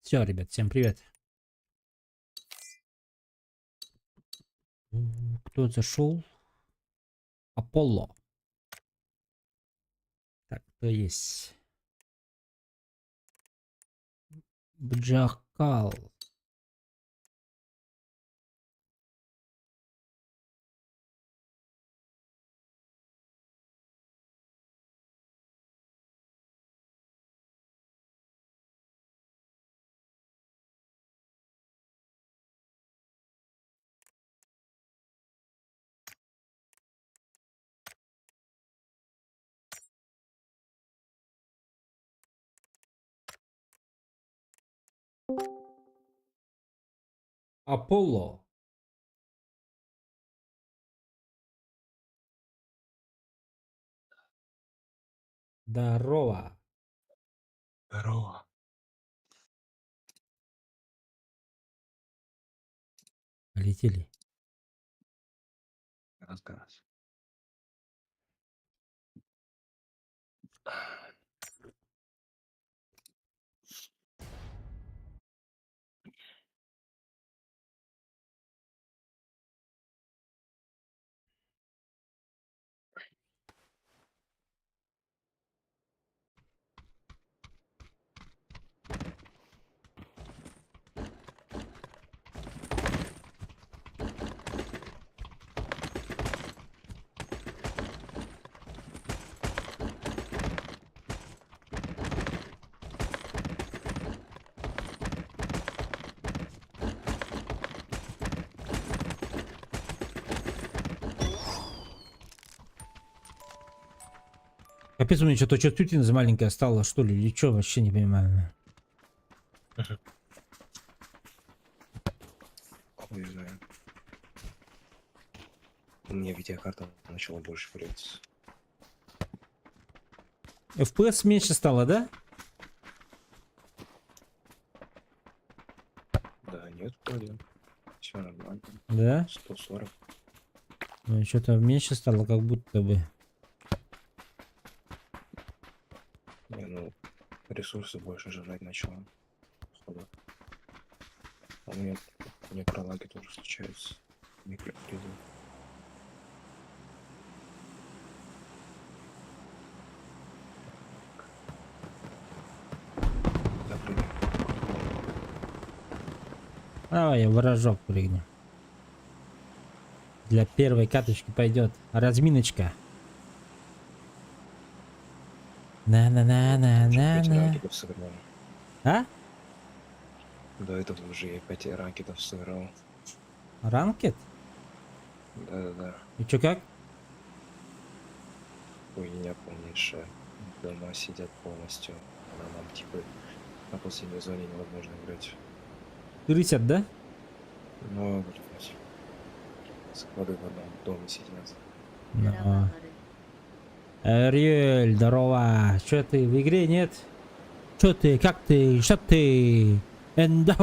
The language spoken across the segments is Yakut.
Все, ребят, всем привет. Кто зашел? Аполло. Так, кто есть? Бджакал. Аполло. Здорово. Здорово. Полетели. Раз, раз. Капец, у меня что-то чувствительность маленькая стала, что ли, или что, вообще не понимаю. Хуй знает. У меня видеокарта начала больше греться. FPS меньше стало, да? Да, нет, вроде. Все нормально. Да. 140. Ну, что-то меньше стало, как будто бы. Не, ну, ресурсы больше жрать начала. Походу. А у меня пролаги тоже случаются. Микрофризы. Да, прыгай. Давай я в прыгну. Для первой каточки пойдет разминочка. На-на-на-на-на-на. А? До этого уже я 5 ракетов сыграл. Ranked? Да-да-да. И чё как? Хуйня полнейшая. Дома сидят полностью. Она нам типа на последней зоне невозможно играть. 30, да? Ну, блядь. Склады в одном доме сидят. Но. Ариэль, здорово. Чё ты в игре нет? Чё ты, как ты, что ты? Эндо.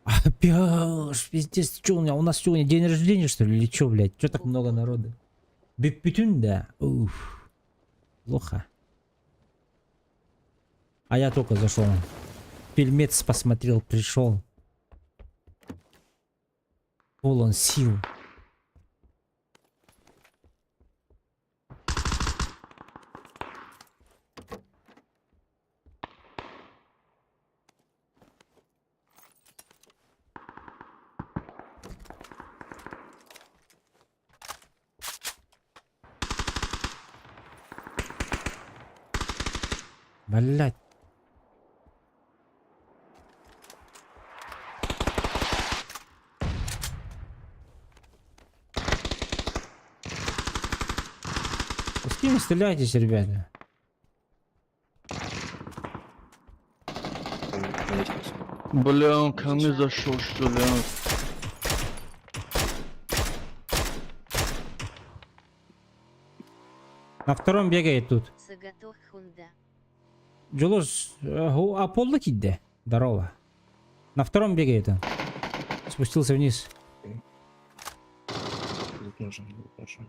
Опять, пиздец, чё у меня? У нас сегодня день рождения, что ли, или чё, блядь? Чё так много народа? Бүттүн, да? Уф. Плохо. А я только зашел. Фильмец посмотрел, пришел. Полон сил. Блять. С кем вы стреляетесь, ребята? На лестницу. Бля, он ко мне зашел, что ли? а? На втором бегает тут. Дьулус, Аполло киирдэ. Здорово. На втором бегает он. Спустился вниз. Лут нужен, лут нужен.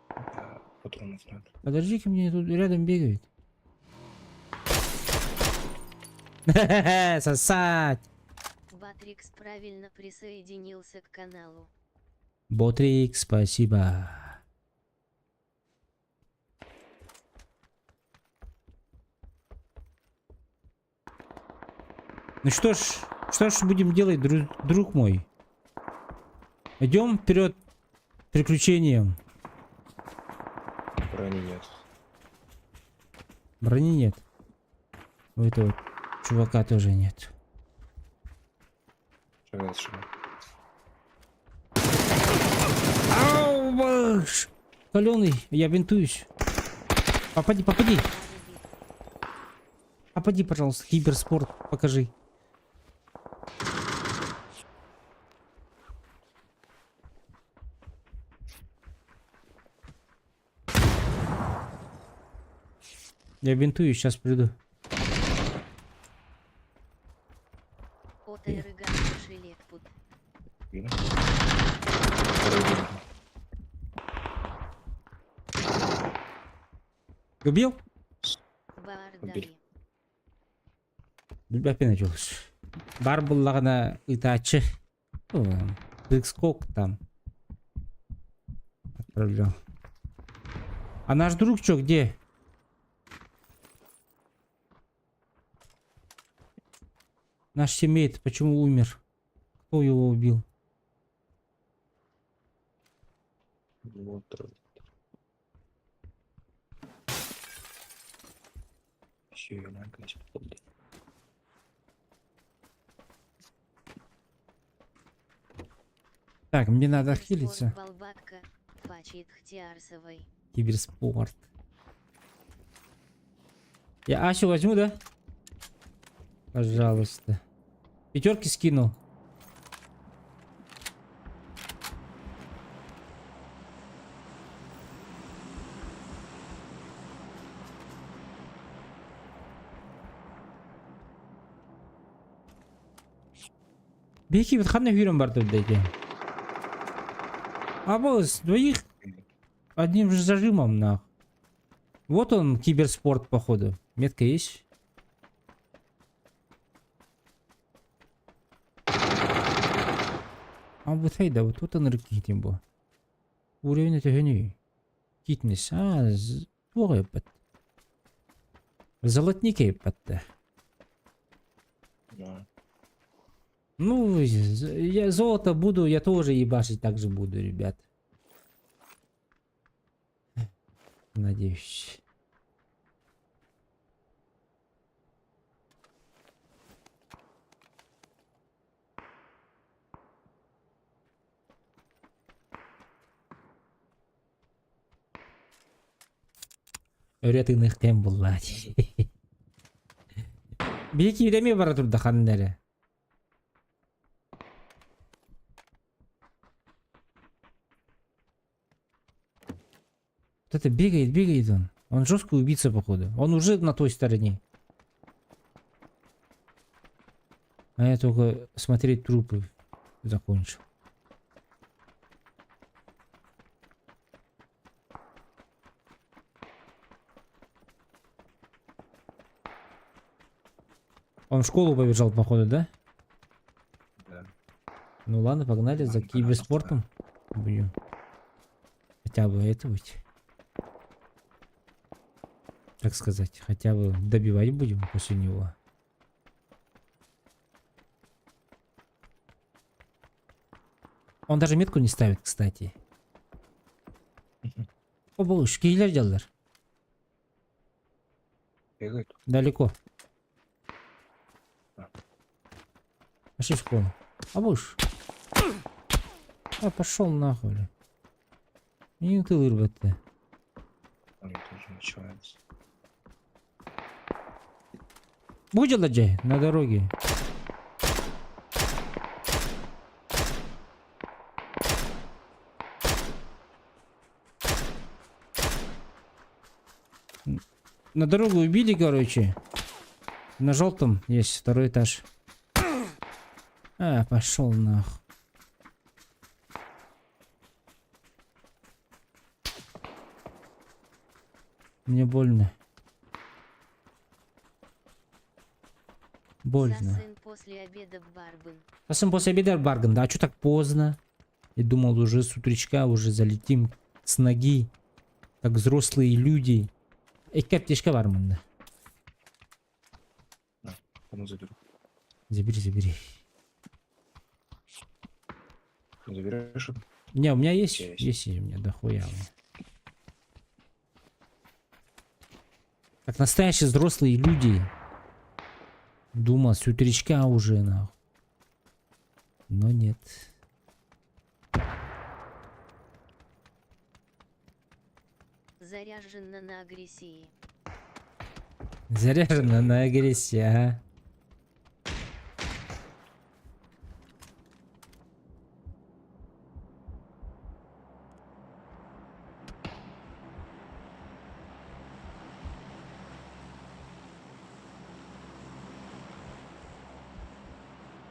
Да, патронов надо. Подожди-ка, мне тут рядом бегает. Сосать! Батрикс правильно присоединился к каналу. Ботрик, спасибо. Ну что ж будем делать, друг мой? Идем вперед приключением. Брони нет. Брони нет. У этого чувака тоже нет. Шагай, шагай. Ау, баш! Каленый, я бинтуюсь. Попади, попади. Попади, пожалуйста, киберспорт покажи. Я бинтую, сейчас приду. Ота Шелекпут. Видно? Второй видно. Убил? Баардари. Билбэппин началось. Баар буоллаҕына ыытааччы. Скок там. Отправлял. А наш друг чё, где? Наш тиммейт почему умер? Кто его убил? Вот, Еще и на походу. Так, мне надо хилиться. Балбатка. Фачит Хтиарсовой. Киберспорт. Я Асю возьму, да? Пожалуйста. Пятерки скинул. Беки вот ханна хүрэн бар дайте. А вот с двоих одним же зажимом нах. Вот он, киберспорт, походу. Метка есть? А вот да, вот тут он рыкитим бу. Уровень это гений. Китнес. А, туох эппэт. Золотник эппэт. Да. Ну, я золото буду, я тоже ебашить так же буду, ребят. Надеюсь. Өрө тыыныах буолла. Биһиги эмиэ бара турда ханна эрэ. Вот это бегает, бегает он. Он жесткий убийца, походу. Он уже на той стороне. А я только смотреть трупы закончил. Он в школу побежал, походу, да? Да. Ну ладно, погнали за Ладно, киберспортом. Будем. Хотя бы это быть. Так сказать, хотя бы добивать будем после него. Он даже метку не ставит, кстати. Мгм. О, боже, киһилэр дьаллар. Бегает. Далеко. А. Пошли в школу. А будешь? А пошел нахуй. Бля. Не ты вырвать-то. Они тоже начинаются. Будет ладжай на дороге. На дорогу убили, короче. На желтом есть второй этаж. А, пошел нахуй. Мне больно. Больно. Сасын после обеда барбын. Сасын после обеда барган, да? А что так поздно? Я думал, уже с утречка уже залетим с ноги, как взрослые люди. Икки аптечка баар манна. Ону заберу. Забери, забери. Заберешь? Не, у меня есть, Есть. есть у меня дохуя. Как настоящие взрослые люди. Думал, с утречка уже, нахуй. Но нет. Заряжена на агрессии. Заряжена на агрессии, ага.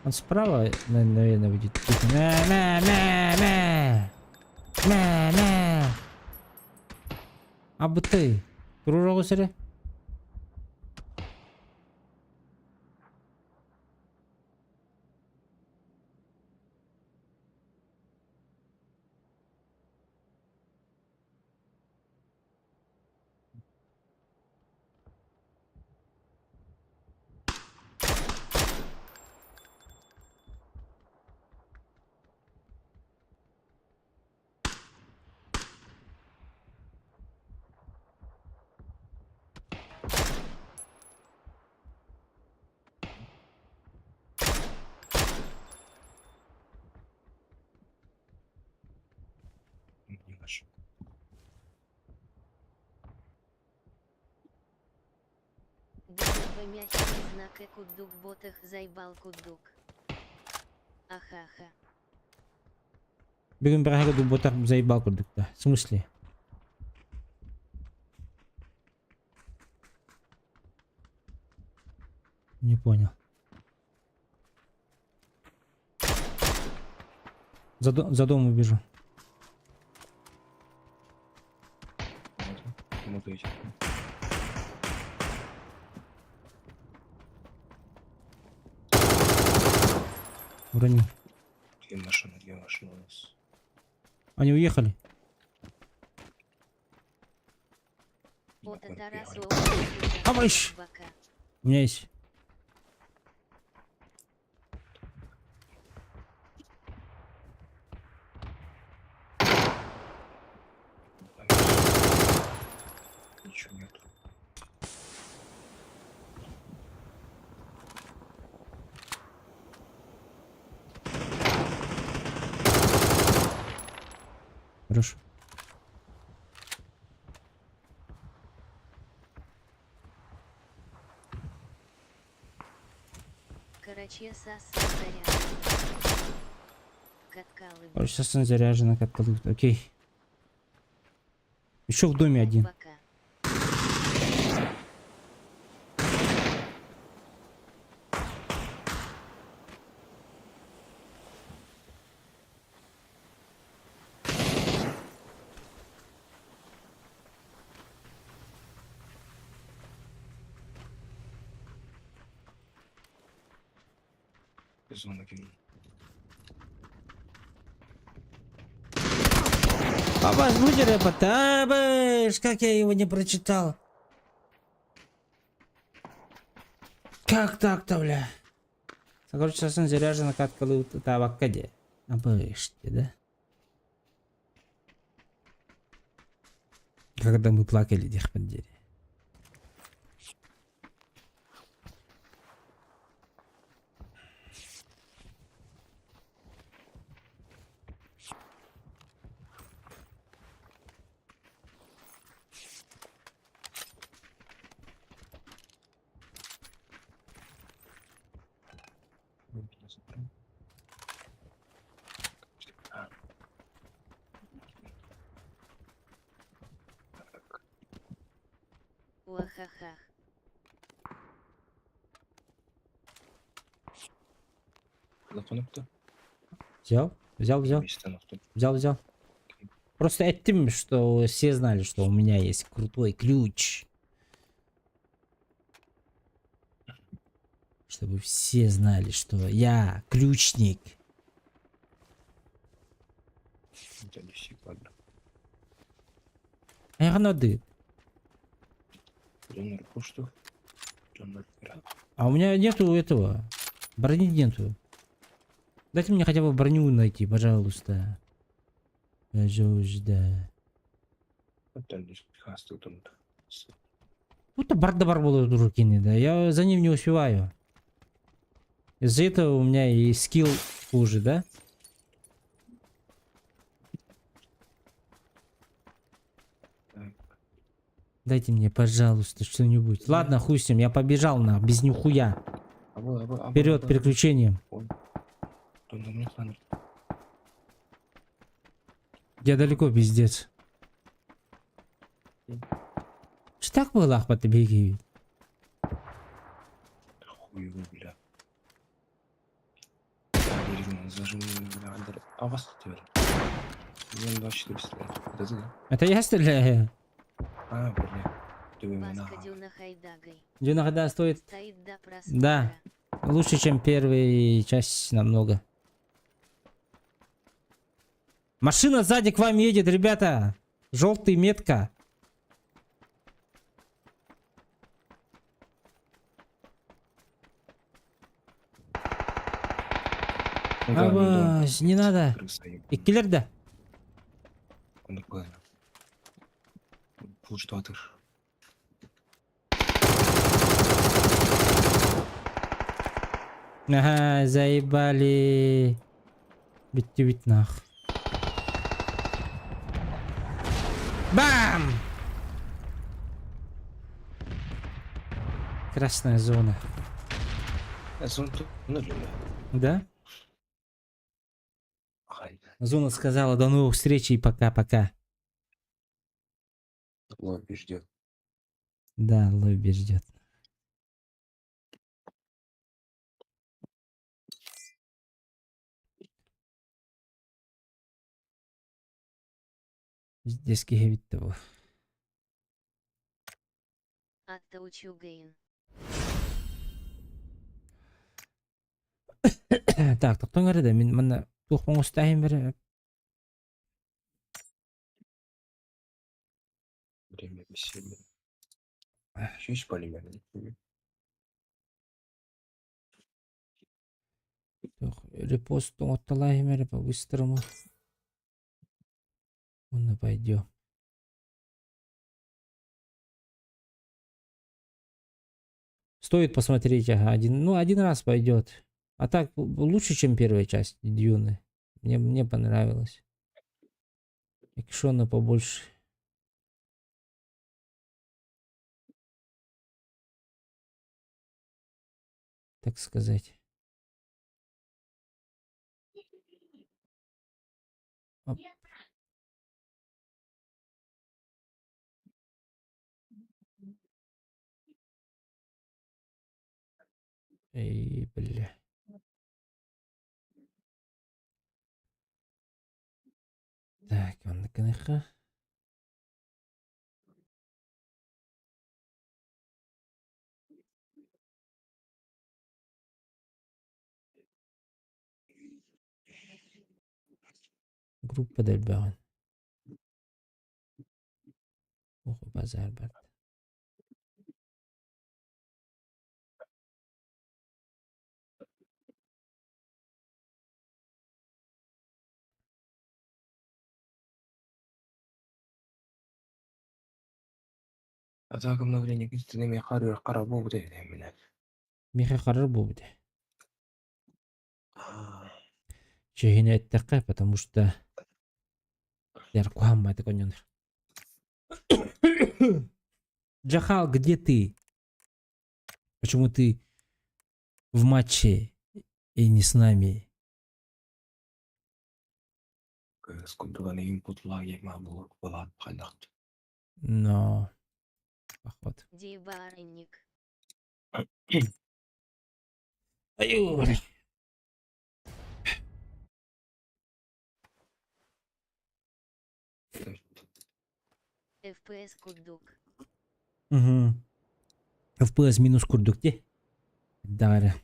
Он справа, наверное, будет. На, на, на, на. На, на. Абыты. Турура сире. Не нашел. ГБ мягкий знак и кудук ботах заебал кудук. Ахаха. Бүгүн бэҕэһээ дубботах заебал курдук да. В смысле? Не понял. За дом убежу. Кому-то идет. Уронил. Две машины у нас. Они уехали. От Буквально Тарасу бегали. Товарищ! У меня есть. Ничего нету. Хорошо. Короче, сас заряжена. Каткалы. Короче, сейчас он заряжена как продукт. Окей. Еще в доме один. Пока. Зону кинул. Папа, Потабыш, как я его не прочитал. Как так-то, бля? Короче, сейчас заряжена катка табаккаде. Абыште, да? Когда мы плакали, дехпандери. Я заберу. А. Так, Уахахах. Телефон кто? Взял? Взял, взял. Место на авто. Взял, взял. Просто этим, что все знали, что у меня есть крутой ключ. Чтобы все знали, что я ключник. Ладно. А А у меня нету этого. Брони нету. Дайте мне хотя бы броню найти, пожалуйста. Пожалуйста. Будто бар буолар руки, да. Я за ним не успеваю. Из-за этого у меня и скилл хуже, да? Так. Дайте мне, пожалуйста, что-нибудь. Ладно, хуй с ним, я побежал на, без нихуя. Вперед, приключением. Я далеко, пиздец. Что так было, Ахмат, беги? Хуй бля. Это я стреляю? А, бля. Паска Дюна Хайдагой. Дюна когда стоит Стоит до просмотра. Да. Лучше, чем первая часть намного. Машина сзади к вам едет, ребята. Желтый метка. Абась, не надо. Иккилэр да. Пуштатыр. Ага, заебали. Бүттүбүт нах. Бам! Красная зона. Да? Зона сказала до новых встреч и пока-пока. Лобби ждет. Да, лобби ждет. Здесь киһи того. Атта учугейн. Так, тохтооҥ эрэ, мин манна туох оҥостон бер. Время веселья. Еще полимер. Репост отталайм эрэ по-быстрому. Он пойдем. Стоит посмотреть, ага, один, ну, один раз пойдет. А так лучше, чем первая часть Дюны. Мне понравилось. Экшона побольше. Так сказать. Оп. Эй, бля. Так, он на. Группа дэлбэҕин. Ох, базар бар. Атака обновление кистинами харыр карабу мене. Миэхэ харыр буолбут. Чэһини эттэххэ, потому что Лер куһааммайта конньонор. Джахал, где ты? Почему ты в матче и не с нами? Скудуган input lag булат хайдах. Но... Поход. Дебарынник. Ай, FPS курдук. Угу. FPS минус курдук дии. Дары.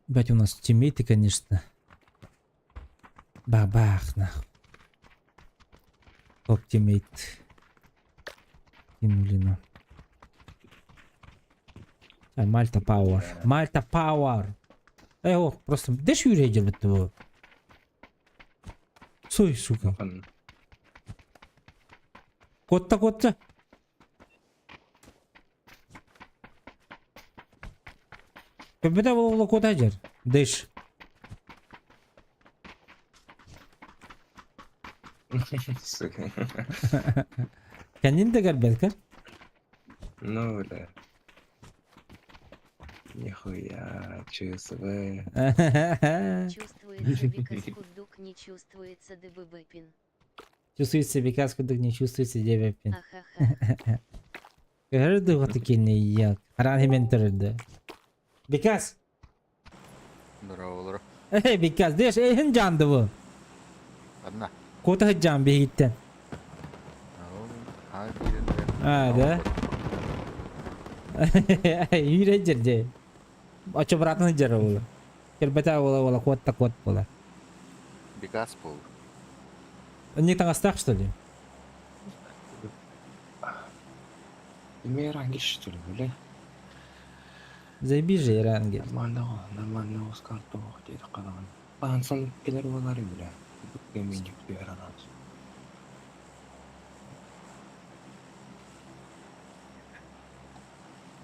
Бать, у нас тиммейты, конечно. Бабах, нахуй. Топ тиммейт. Кинули нам. А, Мальта Пауэр. Мальта Пауэр. Эй, о, просто дэш юрейдер бит Сой, сука. Хан. Куотта, куотта. Көбүтэ буола куота дьэр. Дэш. Сука. Кэннин да көрбөккө. Ну, бля. Нихуя, ЧСВ. Чувствуется бикас курдук, не чувствуется ДББпин. Чувствуется бикас курдук, не чувствуется дебепин. Ахаха. Көрөр дууһата киэнэ Харан химен төрөрдө. Бикас. Здорово, Эй, Бикас, дэш эйхин жанды бу. Одна. Куота жан биһигиттэн. А, киирэн А, да? Үүрэ жерде. Очо братны жер була. Кербета була була куотта куот була. Бикас был. Не таҥастаах, что ли? Имей ранги, что ли, бля? Заеби же Ирангель. Нормально, нормально, скарту, где-то кадан. Пансон килер болары, бля. Кеминчик түһэр.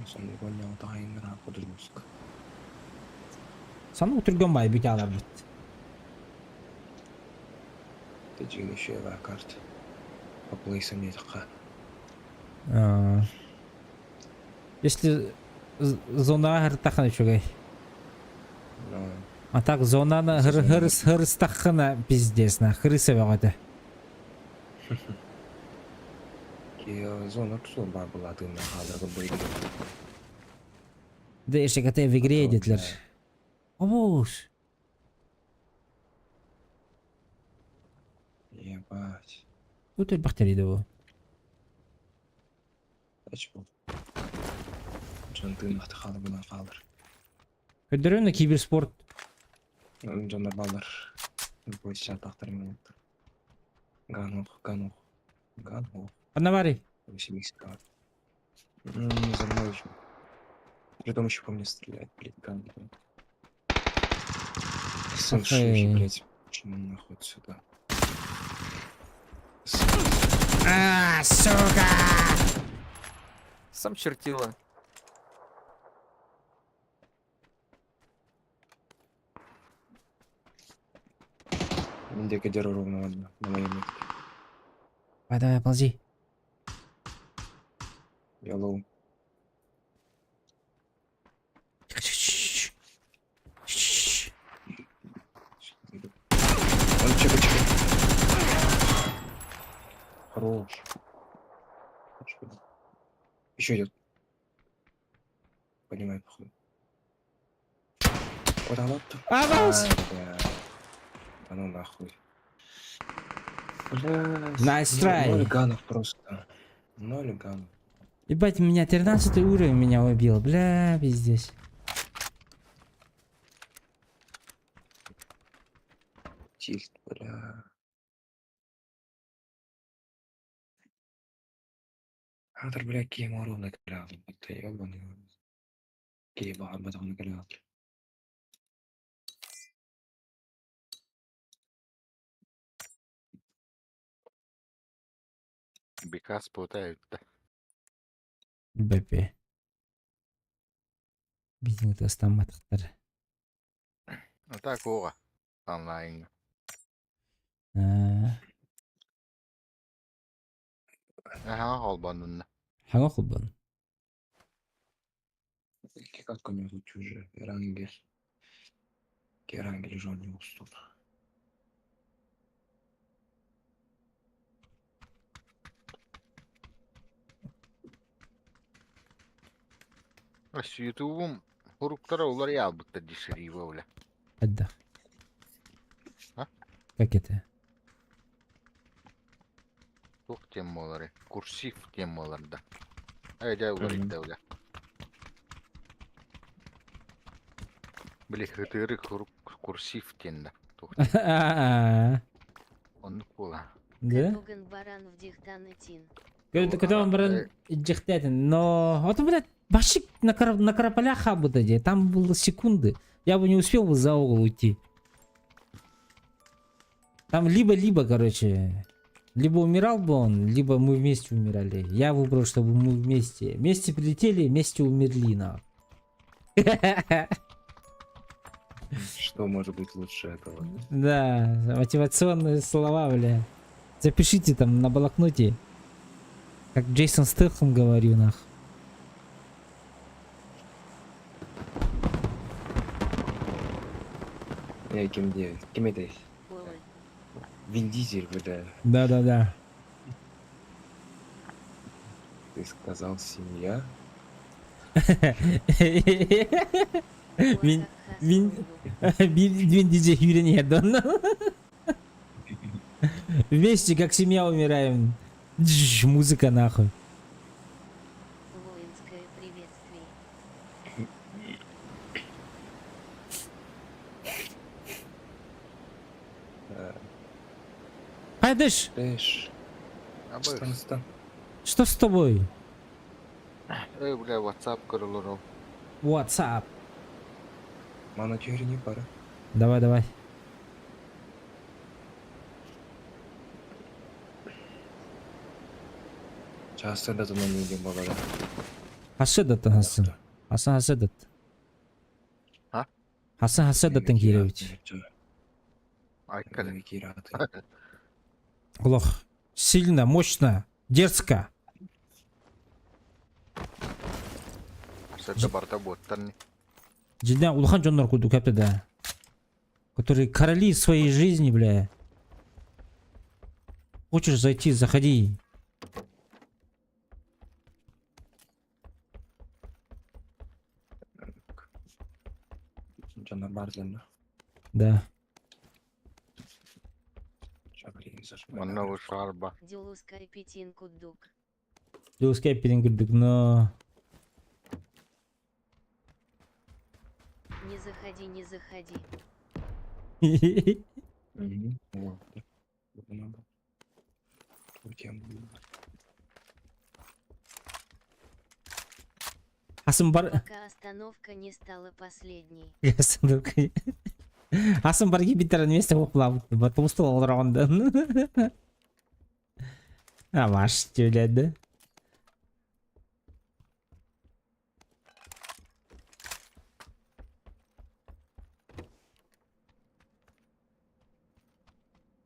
Сонда гонял тайнра подружка. Саны утурган бай бит алар бит. Ты еще карт. По плейсам не така. А. Если зона хыртахана үчүгэй. Ну, А так зонаны хыр хырыс хырыстахына пиздец на хырысы бөҕөтө. ки зона тусу бар была ты на хадр были. Да ШКТ в игре диэтилэр. Обуш. Ебать. Тут элбэхтэр бу. Тач был. Жон ты нахты хадр была хадр. Көрдөрөн киберспорт. Жондар балдар. Бой тахтар минут. Ганух, ганух. Ганух. Ханна баарый? 80. За мной еще. Притом еще по мне стреляет, блядь, ган. Блядь. Сын шлюхи, Эй. блядь. Почему нахуй сюда? А, сука! Сам чертила. Индека ровно на моей метке. Давай, давай, ползи. Я low. Чш. Он чека, чека. Хорош. Хорош, блядь. Еще идет. Поднимай, походу. Вот она тут. Аванс! Бля. Да ну нахуй. Бля. Nice try. Ноль ганов просто. Ноль ганов. Ебать, меня 13 уровень меня убил. Бля, пиздец. Тильт, бля. Хатыр, бля, кием ровно клял. Это ебаный. Киева, арбатовна клял. Бикас пытают. БП. Бидинг тастамматахтар. А так ора. Онлайн. А, Ага, холбанын. Хаҥа холбон. Как у него тут уже Рангель. Рангель уже он не уступ. Ас Ютубум хуруктара улар ялбытта дишерива оля. Отдах. А? Как это? Туох диэн буоларый? Курсив диэн буолар да. Ээ дьэ уларыйда бля. Били хытыыры курсив диэн да. Туох А-а-а. Оннук буола. Да? Катуган баран в дихтан итин. Когда он баран дьихтэтин, но... Вот, блядь, вообще на, на караполях где там было секунды. Я бы не успел бы за угол уйти. Там либо-либо, короче. Либо умирал бы он, либо мы вместе умирали. Я выбрал, чтобы мы вместе. Вместе прилетели, вместе умерли, на. Что может быть лучше этого? Да, мотивационные слова, бля. Запишите там на блокноте. Как Джейсон Стэтхэм говорил, нах. Я кем где? Кем это? Ой, Вин Дизель, бля. Да-да-да. Ты сказал семья? Мин- мин- Вин Дизель Юрий Дон. Вместе, как семья, умираем. Дж, музыка нахуй. Воинское приветствие. Хайдыш, Эш, Абы. стан, стан. что с тобой? Эй, бля, WhatsApp көрөлөр WhatsApp. Мана не пора. Давай, давай. Часто да тунан не балада. Хаседат хасан. Хасан хаседат. А? Хасан хаседаттан кииребит. Айккale. Лох. Сильно, мощно, дерзко. Сәтте барта буоттар Дьиҥэ улахан дьоннор курдук да. Которые короли своей жизни, бля. Хочешь зайти, заходи. Дьоннор бааллар. Да. Манна ушарба. Дюлускай пятин кудук. Дюлускай пятин но... Не заходи, не заходи. Вот. Надо. Хасан бар... Пока остановка не стала последней. Остановка. Хасан барги биттер месте оплав. Потому что олраунд. А ваш блядь, да?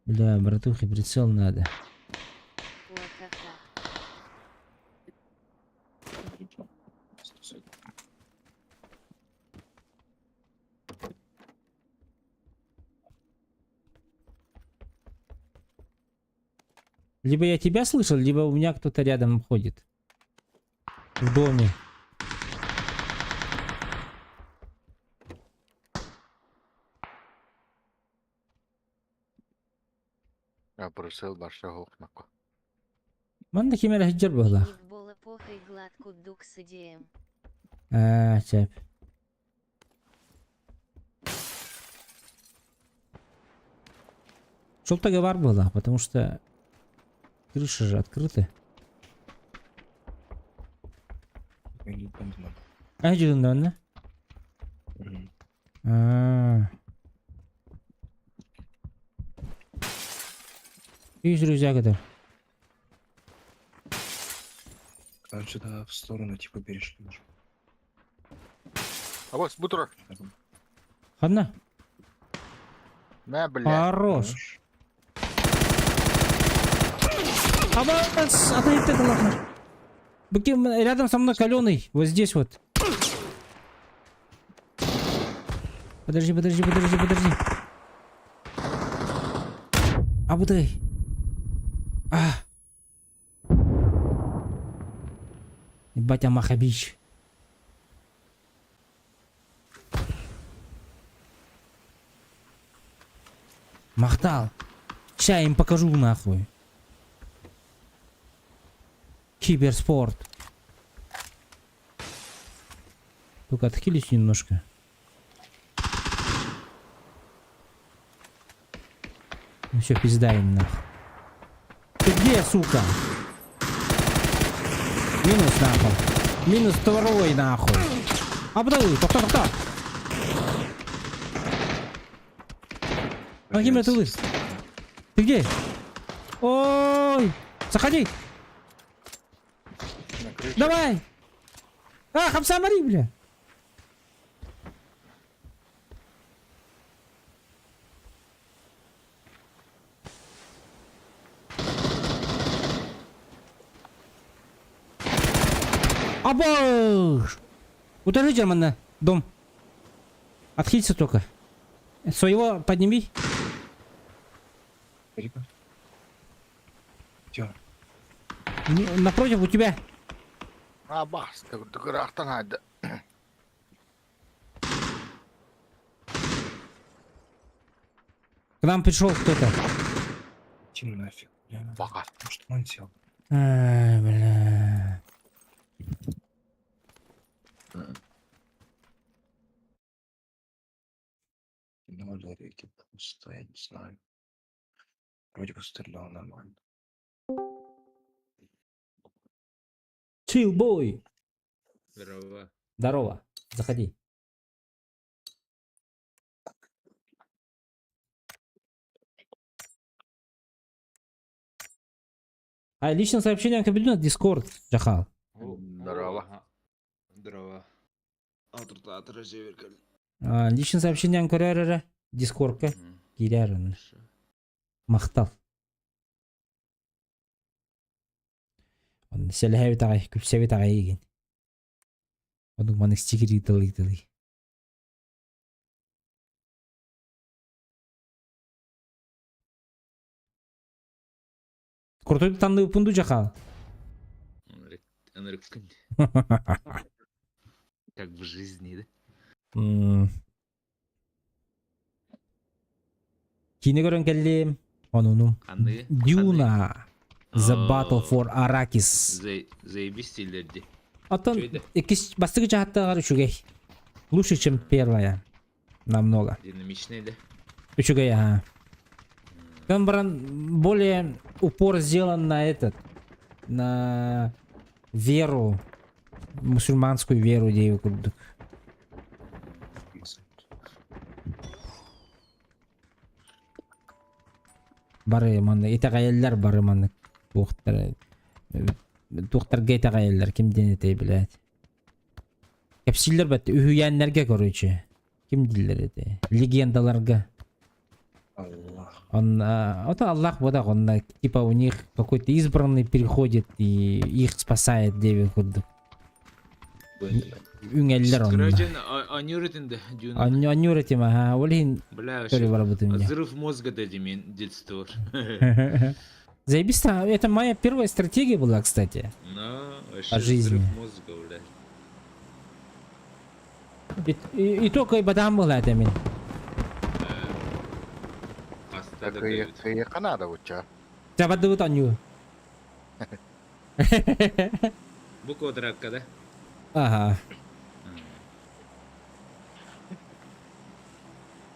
Бля, братухи, прицел надо. Ла-ха-ха. Либо я тебя слышал, либо у меня кто-то рядом ходит. В доме. Я просил барша хохнако. Манна ким эрэ сылдьар быһыылаах. Ник похой гладку дук с идеем. Аа, сөп. Шел баар была, потому что крыша же открыта. А, да? А. Видишь, друзья, это. Там что-то в сторону типа перешли уже. А вот бутура. Ханна? На, бля. Хорош. Абас, отойди ты, ладно. Быки, рядом со мной каленый. Вот здесь вот. Подожди, подожди, подожди, подожди. Абудай. А. Батя Махабич. Махтал. Ща я им покажу нахуй. Киберспорт. Только отхились немножко. Ну все, пизда им нахуй. Ты где, сука? Минус нахуй. Минус второй нахуй. Абдалы, тохто, тохто. Помоги мне, ты Ты где? Ой! Заходи! На крыше. Давай! А, Хамсамари, бля! Абаш! Утажи Джермана, дом. Отхилься только. Своего подними. Рика. Где? Напротив у тебя. А, бас, ыраахтан хаайда. К нам пришел кто-то. Иди нафиг, бля. Баҕа. Ну что он делал? Ай, бля. Ноль реки просто, я не знаю. Вроде бы стрелял нормально. Chill boy. Здорово. Здорово. Заходи. А личное сообщение кабинет Discord, Джахал. Здорово. Здорово. А, личное сообщение көрөрөрө Discordка киирэр. Махтал. Сэлэһэбит аҕай, күлсэбит аҕай игин. Оннук маннык стикер ыыталыы. Крутой танны пунду Джахал. Ынырык. Как в жизни, да? Киинэ көрөн кэллим. Онуну. Ханныгы? Дюна. The Battle for Arrakis. Заебись дии. Оттон Үчүгэй. иккис бастакы чааһыгар үчүгэй. Лучше, чем первая. Намного. Динамичный, да? Үчүгэй, ага. Там баран более упор сделан на этот, на веру, мусульманскую веру диэбит курдук. Бары манна итэҕэйэллэр бары манна туохтар туохтарга итэҕэйэллэр ким диэн этэй блядь. Кэпсииллэр бэт үһүйээннэргэ короче. Ким дииллэр этэ? Легендаларга. Аллах. Он, это Аллах вот так, он, типа у них какой-то избранный переходит и их спасает диэбит курдук. Үҥэллэр онно. Короче, оонньуур этим да, Дюна. Оонньуур этим, ага, ол иһин Бля, көрө вообще. барбытым дии. Взрыв мозга дии мин детство. Заебись, это моя первая стратегия была, кстати. Ну, вообще По жизни. взрыв мозга, бля. И И только и бадам была это мин. Хаста да дают. Кыйыка надо уча. Табадыбыт оонньуу. Бу квадратка, да? Ага.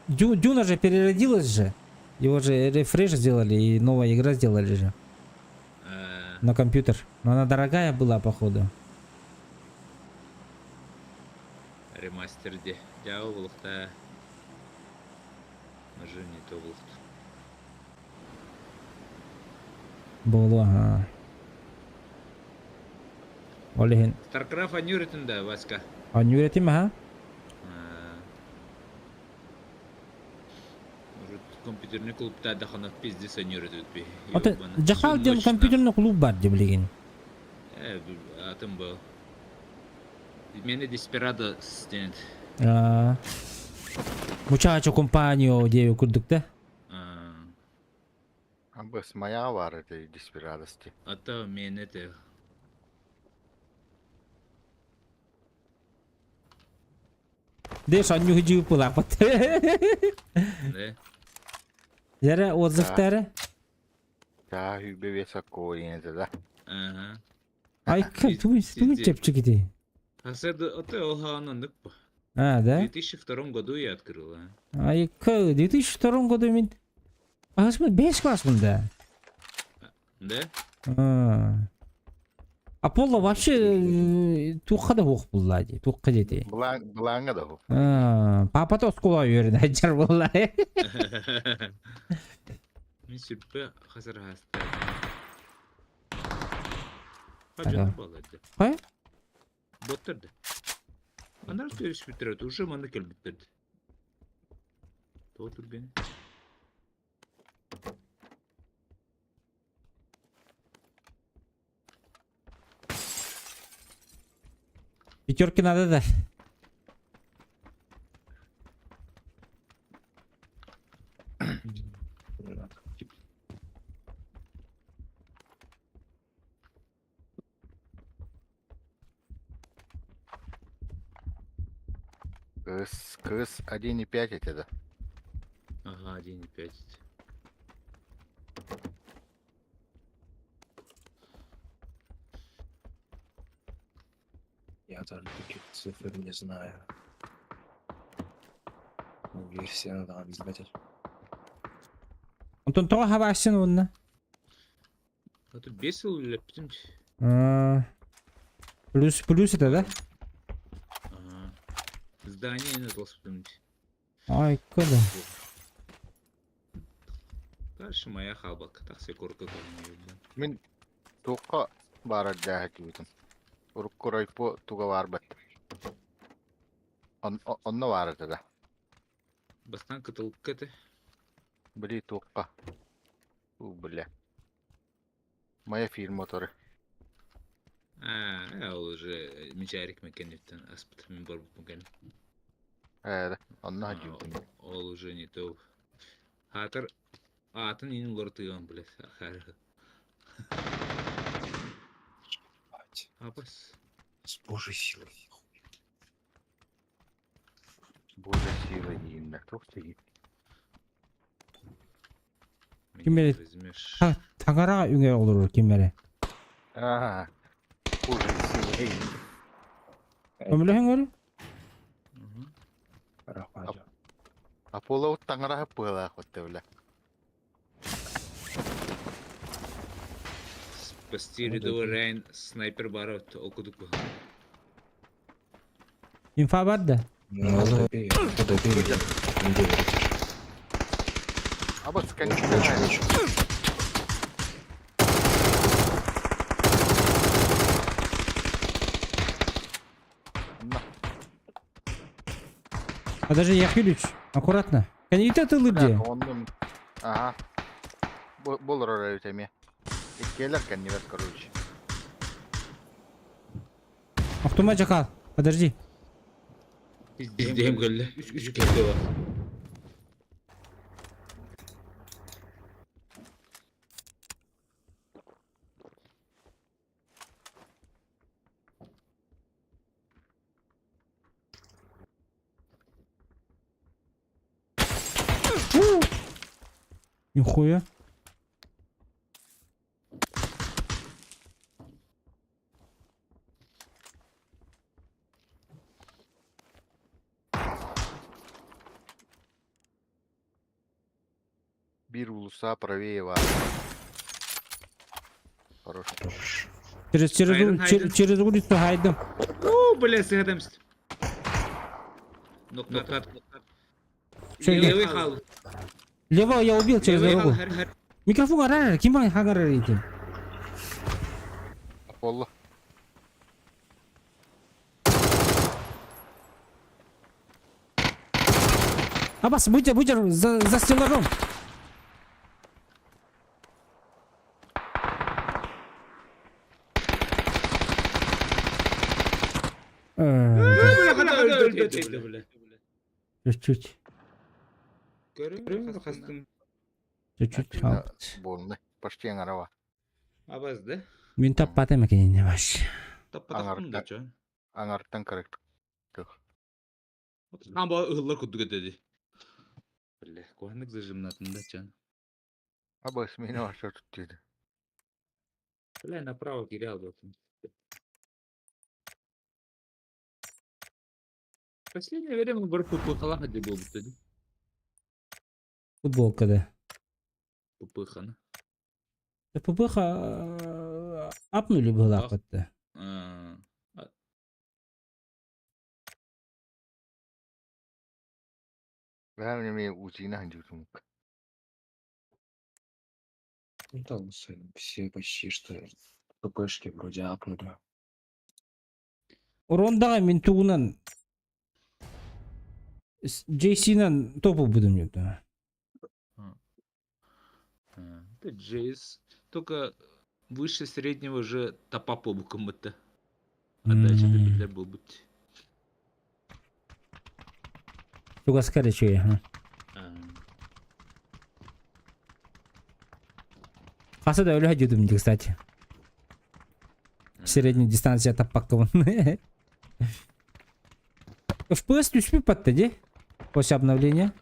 Дюна же переродилась же. Его же refresh сделали и новая игра сделали же. А, На компьютер. Но она дорогая была, походу. Ремастер дии. Дьэ буолуохтаах. Уже не то буолуохтаах. Буолуо, ага. Ол иһин. Старкрафт оонньуур этиҥ да, Васька. Оонньуур этим, ага. А. Может, компьютерный клуб да хана пиздец оонньуур этибит. Ото Джахал диэн компьютерный клуб баар дии билигин. Атын был. Миэнэ Desperado стенет. А, Muchacho компанию диэбит курдук да? А, Быс моя баар этэ Деспирадости. а то миэнэ это. Деш оонньуу дьип булапат. Да? Дьэ отзывтара. Да, хүбе веса коин да. Ага. Айка, тугун тугун Пиздец. чэпчэкити. Хасады ото олхаанан по. А, В да? 2002 году я открыл, а. Айка, в 2002 году мин... Аһыс 5 класс да. Да? А. Аполло вообще туохха да суох буолла дии, туохха диэти. Былааҥҥа да А, папата оскуола үөрэнэ буолла. Мин сүппэ хасар хаста. Ага. Хажан балады. Хайа? Боттарды. Анар көрүспүттэр, уже манна кэлбиттэр. Тоҕо түргэн. Пятерки надо, да. Не надо. Кыс, кыс 1,5 это да. Ага, 1,5. Я даже таких цифр не знаю. Ну, версия надо обязательно. Онтон тоҕо хабаассын уонна. А тут бесил лептим. А, плюс, плюс это, да? Ага. Здание не толстым. Ай, куда? Дальше моя халбак. Так все корка. Мин туохха баар дааһа кибитин. Урукку райпо туга баар бат. Онно баар этэ да. Бастан кытылыкка это. Били туохха. У, бля. Моя фирма торы. А, я уже мичарик мекенеттен аспыт мен бар букен. Ээ, онно хадьыбытым. Ол уже не то. Хатыр атын ин лортыган, блядь. Хар. Ебать. Апас. С божьей силой. Боже сила дииннэ. Туох тиги. Ким Меня билет? возьмешь. Таҥараҕа үҥэ олорор ким эрэ. Аа. Боже сила диин. Өмлөһүҥ өрө? Мгм. Рахмат. Аполло таҥараһы пыалаах батта бля. Спасти Ну, да, рядовой да. Райан снайпер барот окудук. Инфа бар да? Ну, добей, ну, добей, не доверишь. Аба Очень, сканчка. очень, очень. На. Подожди, я хилюсь. Аккуратно. Канита ты лыбде. Оннум. Ага. Болор эми. Иккиэлэр кэннибэт короче. Автомат жакал. Подожди. Пиздем кэллэ. Үс үс кэллэ бар. Нихуя. Биир уулусса правее бар. Хорош. Хорош. Через через Хайден, хайден. через улицу хайдым. О, блядь, сыгадамст. Нокнат. Чё, Левый хал. Лево я убил через Левый хал. дорогу. Хар хар. Микрофон арар, ким хагарар этим? Аполло. Абас, будь будь за стеллажом. Бля, хата өлбөт бля. Чуть-чуть. Көрүм хастын. Чуть-чуть. Халт. Болны. Почти аңарава. Абаз да? Мен таппатым екен не баш. Таппатахтын да чо. Аңарттан көрөк. Амба ыллар кудуга деди. Бля, куаннык зажимнатын да чан. Аба смена ваша тут дейді. Бля, направо кирял был. Последнее время бар ППХ-лаах дии буолбута дии. Футболка да. ППХ-ны. ППХ апнули быһыылаахпыт да. Бэһэм эмиэ УЗИ-ны сылдьыбытым. Ну там все почти что ППшки вроде апнули. Рондаҕа мин тугунан JC-нан топ ылбытым дьэ. Это JS. Только выше среднего уже топа буолбуккун Отдача биллэр буолбут. Чугаска эрэ үчүгэй аха. Хаса да өлө сылдьыбытым дии, кстати. Средняя дистанция таппаккабын. FPS түспүт батта дии. После обновления.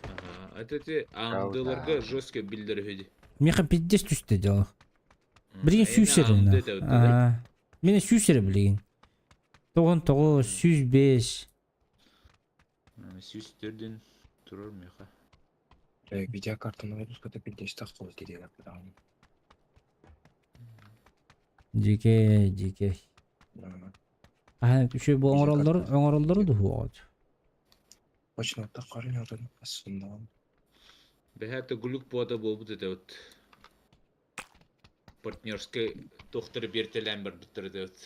Ага, это ти андыларга жестко биллэр үһү дии. Миэхэ пиздец түстэ дьоло. Билигин сүүс эрэ. Мин сүүс эрэ билигин. 99, 105. 104 турар миэхэ. Видеокартаны выпуската пиздец таххол кириэлэр. Дьиикэй, дьиикэй. Хаһан үчүгэй бу оҥороллор, оҥороллору дуһуоҕут. Точно таххарын отон ассыннаҕым. Бэһээ глюк буота буолбут этэ вот. Партнерскай туохтары биэртэлээн барбыттар этэ вот.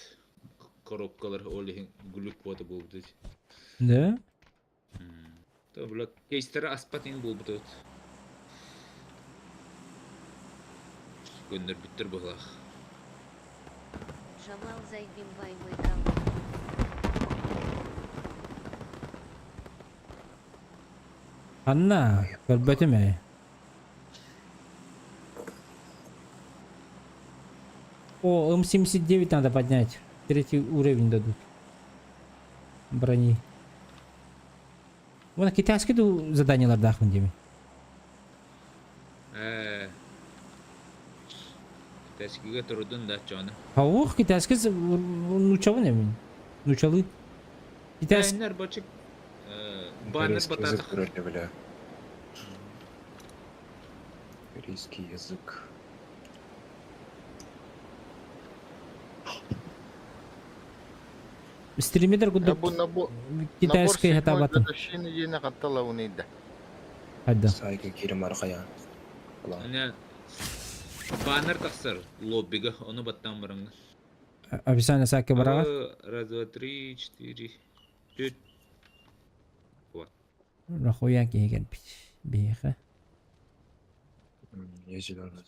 Коробкалар ол иһин глюк буота буолбут этэ. Да? То бля кейстері аспат иҥ буолбут эбит. Көннөрбүттэр быһылаах. Джамал зайбимбай мой калл. Анна, көрбөтүм ээ. О, М79 надо поднять. Третий уровень дадут. Брони. Вон китайский ду заданиелардаахпын диэми. Ээ. Китайскийга турдун да чону. Аух, китайский нучабын эмин. Нучалы. Китайский... Китайнар бочик баннер Корейский язык бататах. вроде, бля. Корейский язык. Стримедер курдук Бу набор китайский седьмой хатабатын. годовщины диэни хантан ылабыный да. Хайда. Сайга киирим архая. Ана баннер тахсар лоббига, ону баттаан бараҥҥа. Описание саакка бараҕар. Раз, два, три, четыре, төрт. Рахуян киһи кэлбит. Биһиэхэ. Я зеленый.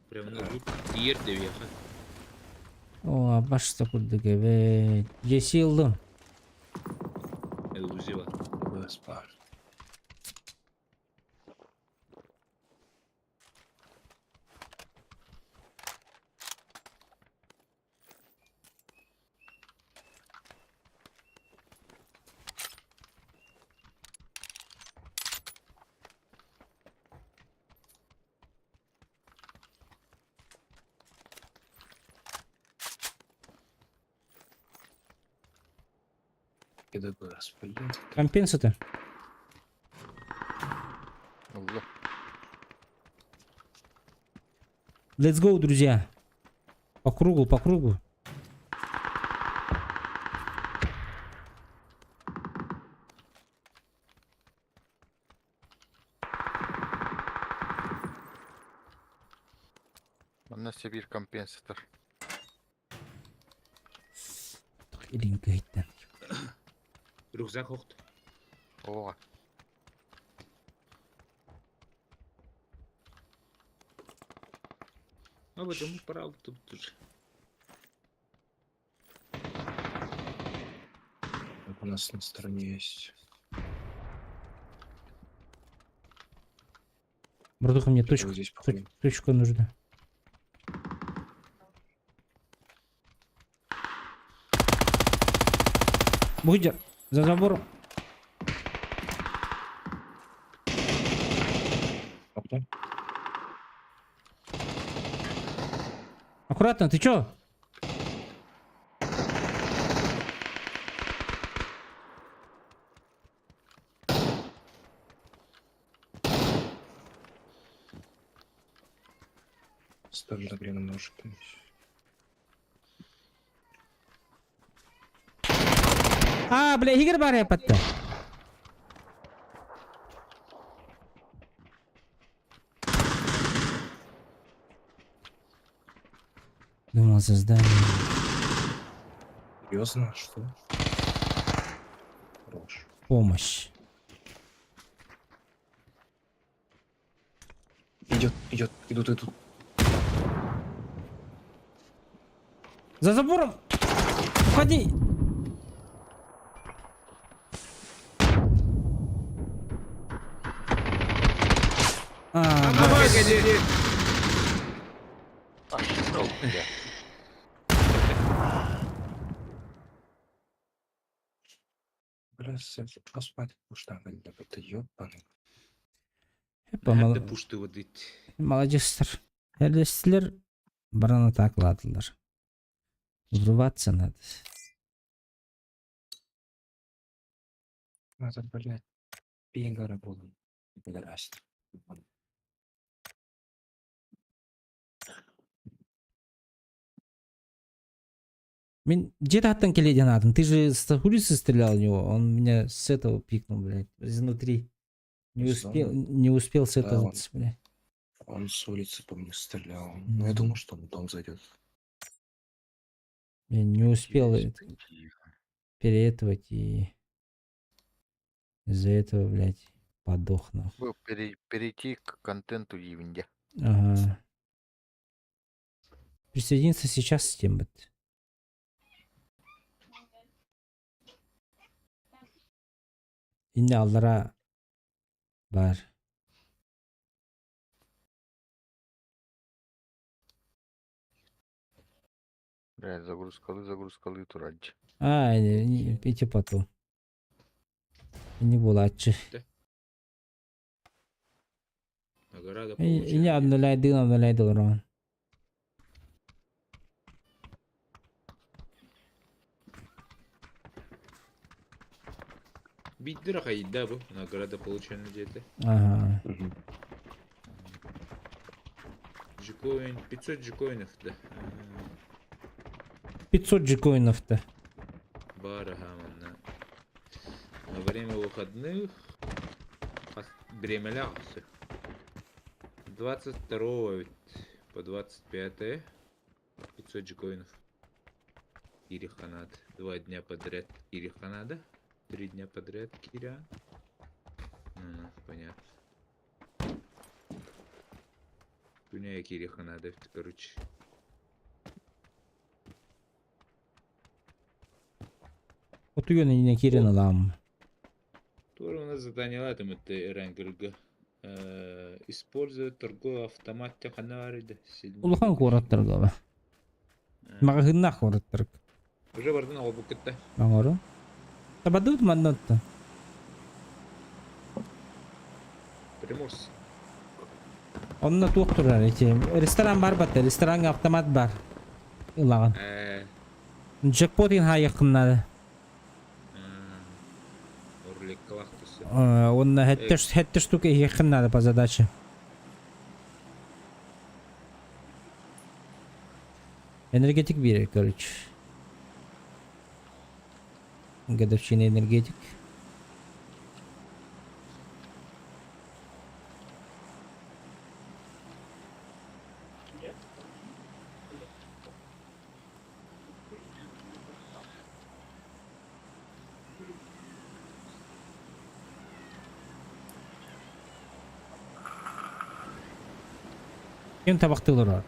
Прям ну тиер дэвиэхэ. О, башта курдук эбит. Дьэси ыллым. Узива. Спар. КДБ блин. Компенсатор. Ылла. Let's go, друзья. По кругу, по кругу. Манна сибиир компенсатор. Илин кыһыттан. Рюкзак хохт. Оҕа. А вот ему пора тут уже. Так, у нас на стороне есть. Братуха, мне Вот точка, здесь, походу. точка нужна. Выйди за забором. Опа. Аккуратно, ты чё? Столь же время ножиками. А, бля, игр бар япатта. Думал за здание. Серьезно? Что? Хорош. Помощь. Идет, идет, идут, идут. За забором! Уходи! А, да. Пошел, бля. Бля, спать пуштан, это ёбаный. Nerede puştu vıdit? Молодецтер. Эрлестилер баран атакаладылар. Врываться надо. Надо, блядь, пингара буду. Пидорасит. Мен где-то аттан келеден адам. Ты же с улицы стрелял в него. Он меня с этого пикнул, блядь. Изнутри. Не С успел, дома? не успел с Да, этого, он- блядь. Он с улицы по мне стрелял. Ну, я думал, что он в дом зайдет. Я не успел Есть это такие. переэтовать и из-за этого, блядь, подох нахуй. Был перейти к контенту Ивенде. Ага. Присоединиться сейчас с тем вот. Инне аллара бар. Бля, загрузкалы, загрузкалы турадж. А, ити потом. Не булачы. Награда Инне получена. обнуляйды, обнуляйды урон. Биддир хайда бу. Награда получена где-то. Ага. Джикоин, 500 джикоинов, да. 500 джикоинов-то. Бара хаманна. На время выходных время 22 ведь по 25 500 джикоинов. Кириханат. Два дня подряд Кириханада. Три дня подряд Кира. Ну, понятно. Күнә Кириханада, короче. Отуйон инне кирен алам. Тоже у нас задание там это Эренгельга. Используя торговый автомат технарида. Улахан куораттар гала. Магазинна куораттар. Уже бардын ол букетте. Аңору. Табадут маннатта. Приморс. Онно туох турар эти. Ресторан бар батта, ресторанга автомат бар. Ылаган. Джекпотин хайыкыннады. Орлик клахтысы. Онно хетте хетте штука якыннады по задаче. Энергетик бир, короче. Годовщина энергетик. Ким табактылар бар?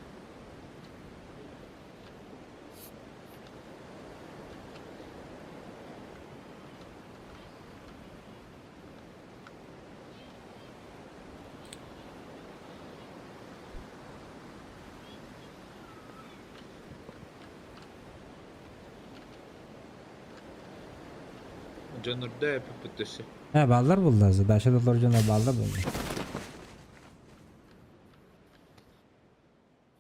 Жанурда yapıp He ballar buldu задача доллар жана балдар buldu.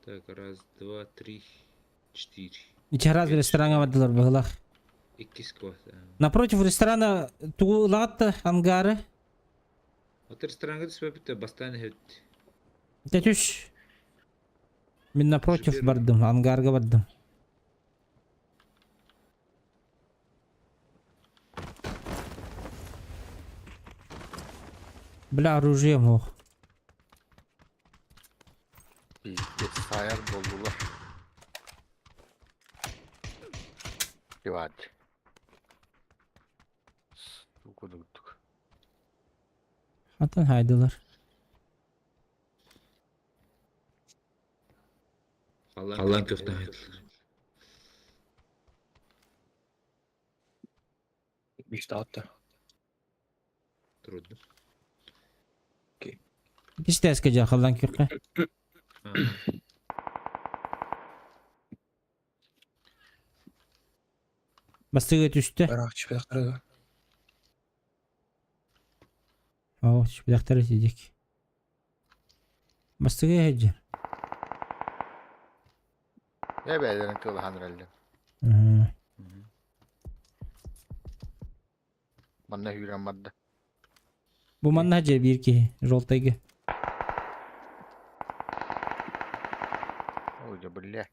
Так, Раз, два, три, четыре. Ичараз рестораҥҥа бардылар быһыылаах. Иккис квас. Напротив ресторана тугу ылаҕыт да ангары? От рестораҥҥа түспэппит бастаан иһэбит. Дэ түс. Мин напротив бардым, ангарга бардым. Бля, оружие мох. Пиздец, саайар буоллулар. Иван. Кудуктук. Хантан хаайдылар? Халлаан күөхтэн хаайдылар. Wie staat er? Трудно. Иккис дьэ халлаан күөххэ. Бастыгы түстэ. Ыраах түспэтэхтэрэ Оо, түспэтэхтэрэ сидик. Бастыгы иһэдьэр. Э бэйэлэрин тыалаһан эрэллэр. Манна сүүрэн барда. Бу манна дьэ биир киһи, желтайга. Ой, да бля.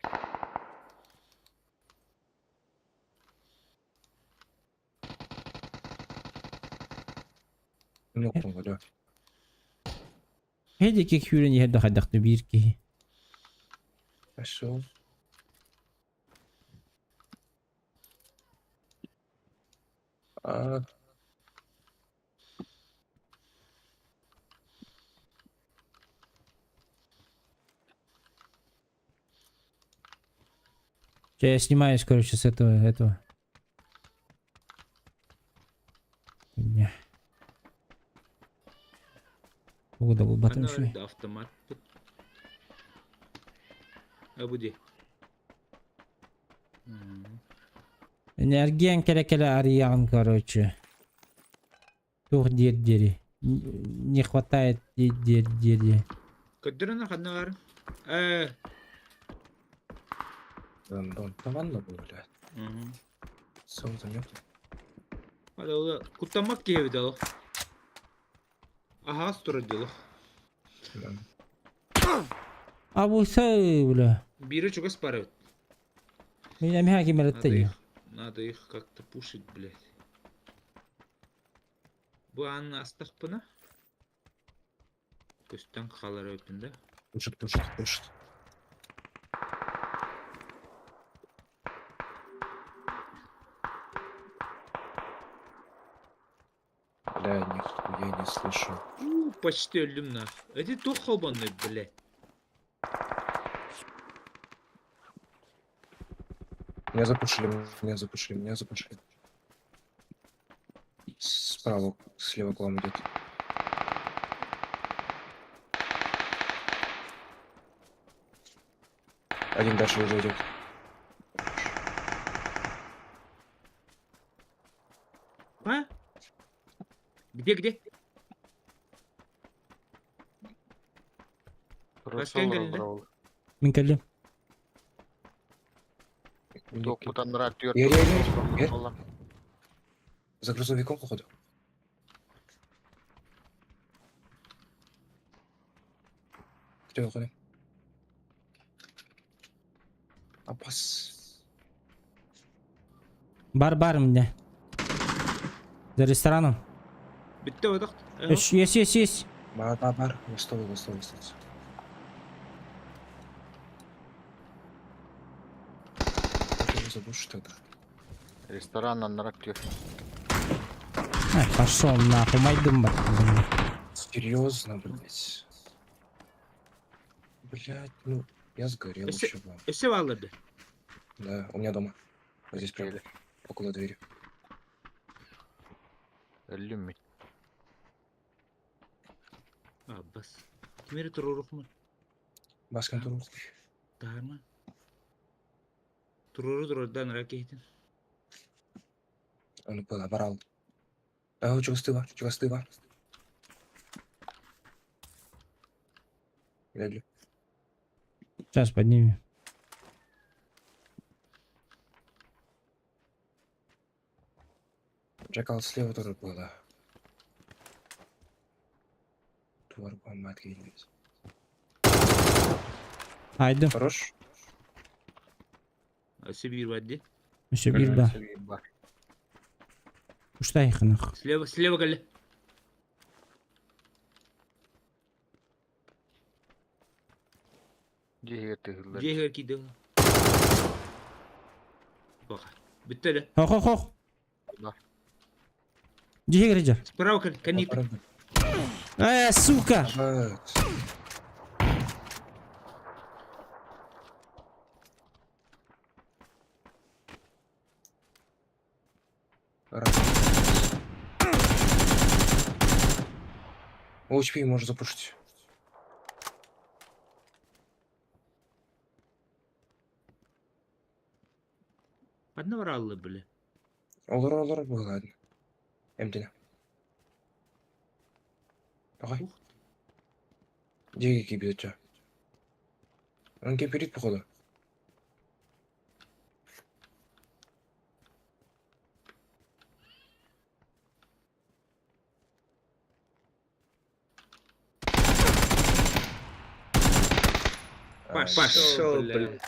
Нокпун көрө. Һэ диэки күүрэн иһэр да хайдахты биир киһи. Пошел. А, Я снимаюсь, короче, с этого. Не. Ого, да был батым Ана еще. да автомат. А буди. Энергиян кэлэ-кэлэ арыйаҕын, короче. Туох диэр диэри. Не хватает диэр диэри. Көрдөрөн ханна бар? Э. Дон, там был, бля. Сол нет. Hadi куттаммат киһи эбит ол. Аһаас турар дьолох. А бу бля. Биирэ чугас баар эбит. Мин эмиэ ким Надо их, надо их как-то пушить, блядь. Бу ааны астахпына. Көстөн хаалар эбиппин да. Пушит, пушит, пушит. Бля, нихуя не слышу. У, почти өллүм нах. Эти туох холбонной, блядь. Меня запушили, меня запушили, меня запушили. Справа, слева к вам идет. Один дальше уже идет. А? Где, где? Русол кэллэ? бравл. Мин кэллим. Туох бутаннара түөрт. Ер, ер, ер, ер. За грузовиком, походу. Где выходим? Апас. Бар-бар мне. За рестораном. Бүттэ бодох. Есть, есть, есть, есть. Бар, бар, бар. Стол, стол, стол. Забушу тогда. Ресторан аннара түөрт. Ай, пошел нахуй, майдым бар. Серьезно, блять. Блять, ну, я сгорел Если- еще вам. Өссө бааллар да. Да, у меня дома. Вот здесь прям, около двери. Өллүм мин. А, бас. Кимери турурук му? Баскан туру. Таарма. Туруру турардан ракетин. Он подобрал. А, чувствую, чувствую. Легли. Сейчас поднимем. Джекал слева тоже было. Туар мат киирбит. Айдым. Хорош. Өссө биир бар дии. Өссө биир баар. Уштай хынах. Слева, слева кэллэ. Дьиэһигэр тыһыллар. Дьиэһигэр киирдэ. Баха. Бүттэ да. Хох хох хох. Дьиэһигэр дьэ. Справа кэл, кэнниттэн. Э, сука! ОЧП можно запушить. Ханна барааллар били? Олор олор быһылаадын. Эмтэнэ. Давай. Ух. Дьиэгэ киирбит оччо. Он кемперит походу. Пошел, блин.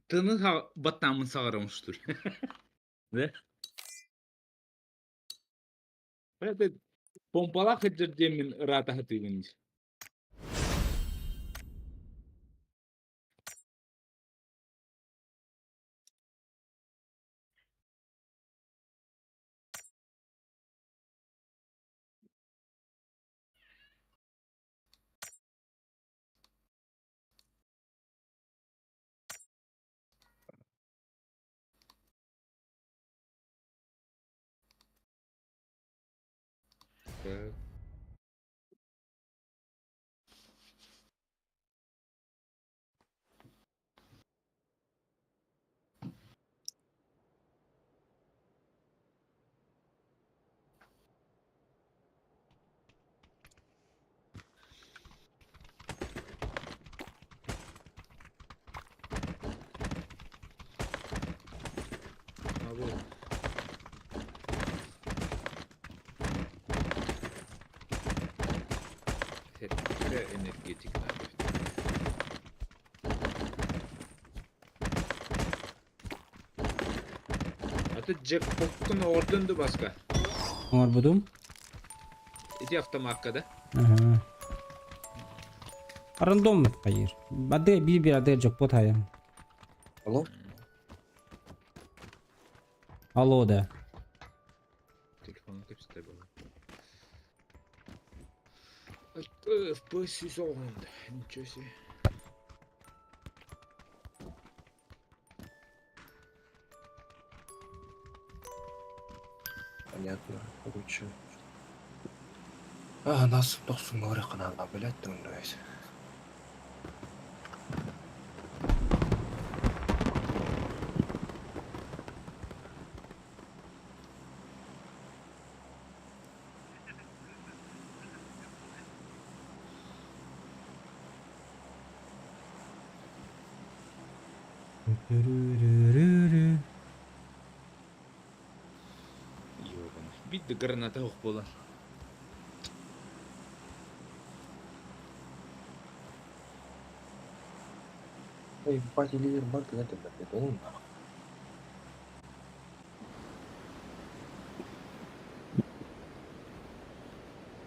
Тыны баттамын саҕарамыш тур. Да? Это помпалаах сылдьар диэммин ыраата сатыыбын дии. Так. А вот. Сэттэ энергетик наада. А ты джекпоккун оҕордун ду баска? Оҥорбутум. Ити автомакка да? Аһа. Рандом хайыр. Ады биир-биир ады джекпот хайан. Алло? Алло да. Телефон кэпсэтэ буолла. FPS оҕунда. Ничего себе. Понятно. Короче. А, нас тохсун говоря, блядь, ты он Ёбаный. Бит да граната ох буолан. Эй, пати лидер бар деген это он.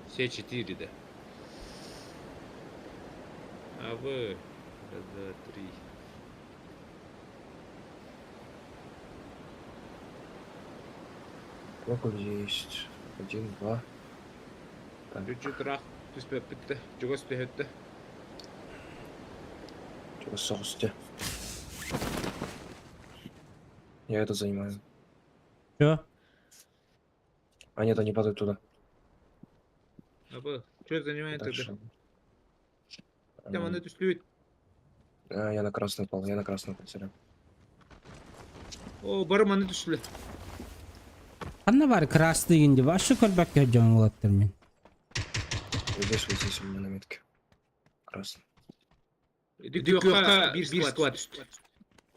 Все четыре, да. А вы... Раз, два, три. Сколько людей есть? Один, два. Так, Чуть-чуть рах. Түспэппит Чугас түһэттэ. что соусте. Я это занимаю. Чё? А нет, они падают туда. А вы... Что занимает тогда? Дальше. Там она түслүүт. А, я на красный пал, я на красный пал, сорян. О, бары маны түстүлэр. Ханна бар красный инди вообще көрбөккө дьон уолаттар мин. Здесь вот здесь у меня на метке. Красный. Күөххэ биир склад түстэ.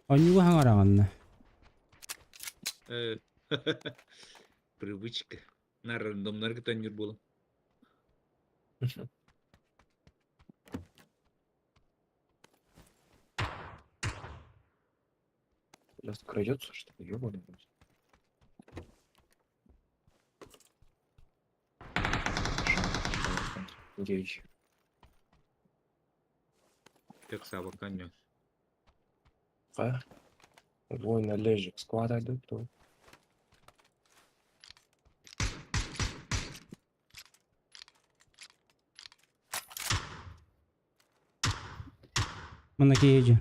Онньуга хаҥараҕанна. Э, Привычка. На рандомнарга төннүр буолан. Сейчас крадется, что ли, ёбаный в рот. Гей. Так сабаканньо. А? Воин Олежек, склад идут, то. Манна киһи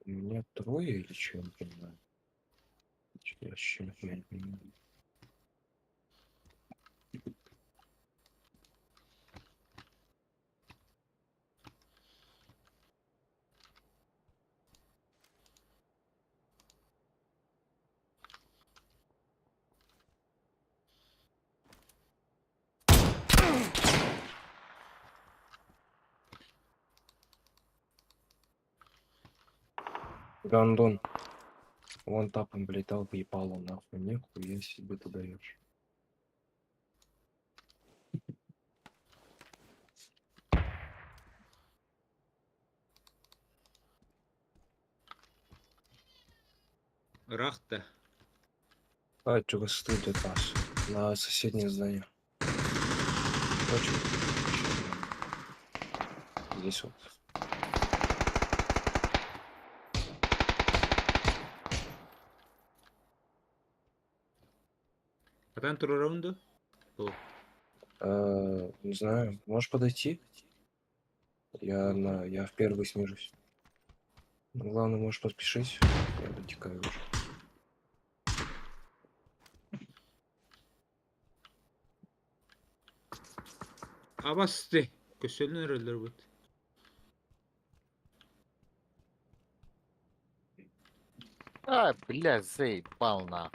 У меня трое или что, я не понимаю. Чё-то я вообще нихуя не понимаю. Гандон. Вон тапом, блядь, дал въебало нахуй. Нихуя себе ты даешь. Рахта. А, чего стоит этаж? На соседнее здание. Очень. Здесь вот. Атан турарабын О, Не знаю, можешь подойти? Я в первый снижусь. Но главное, можешь поспешить. Я дотекаю уже. Абасты. Көсөлүн өрөлөр бут. А, бля, заебал на.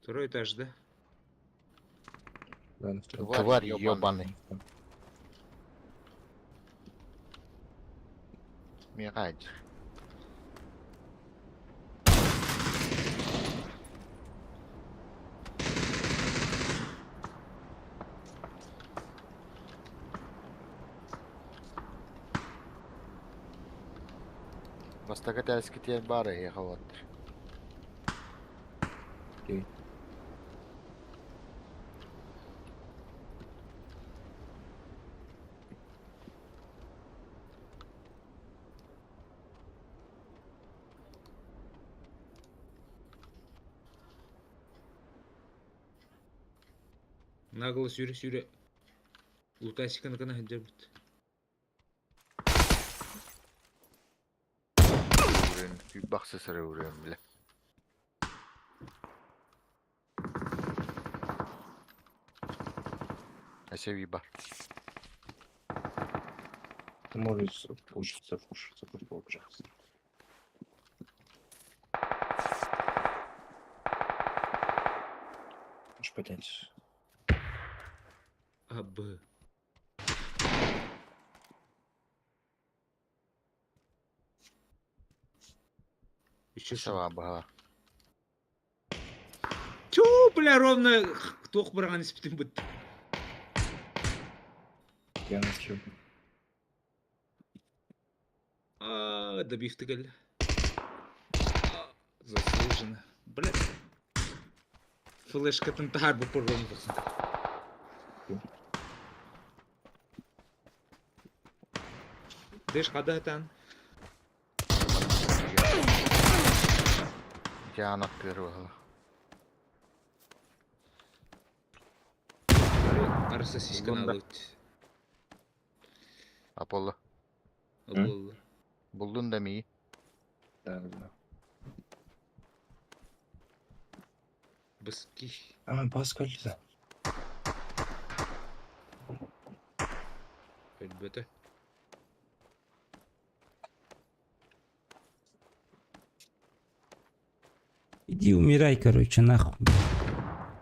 Второй этаж, да? Да, на втором. Тварь ебаный. Мирать. Бастакы тәскитиэн бары ехалаттыр. Окей. Нагло сүүрэ-сүүрэ лутасиканы гына сылдьарбыт. Үрэн бахсы сыры үрэн биле. Әсеби бар. Ты можешь учиться слушаться футбол, пожалуйста. Можешь поднять. А, Б. Еще что? Сава баҕа. Тю, бля, ровно туох барған испитин бут. Я начал. А, добив ты Заслуженно. Бля. Флешкатын тахар бу порвон Деш хадатан. Яна первого. Араса Буллун да. сисканалыт. Аполло. Оболла. Буллун да мии. Да. Баски. А, бас кэллэ. Өлбөтө. Иди умирай, короче, нахуй.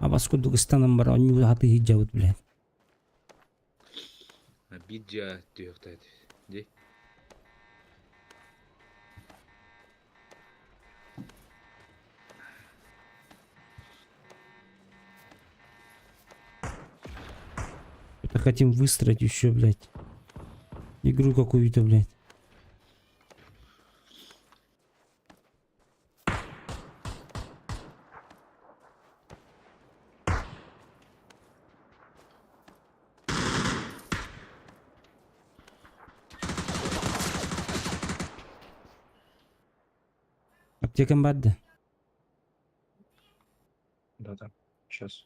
А вас Курдугустаном бар, они хаты хиджабут, блядь. Бидja түһөхтәт. Ди. Это хотим выстроить еще, блядь. Игру какую-то, блядь. Аптекам барды. Да-да. Сейчас.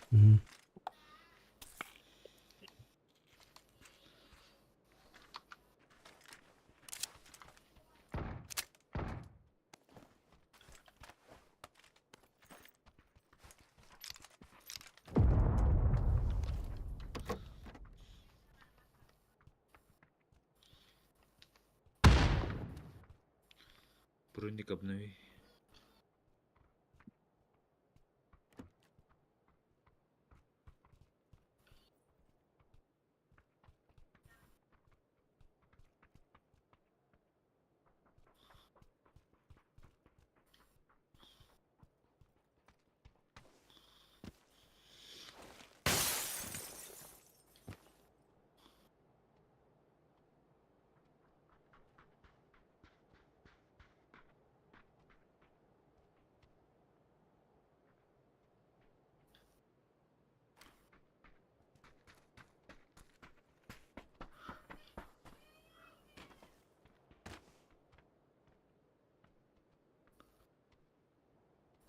Мгм. Броник обнови.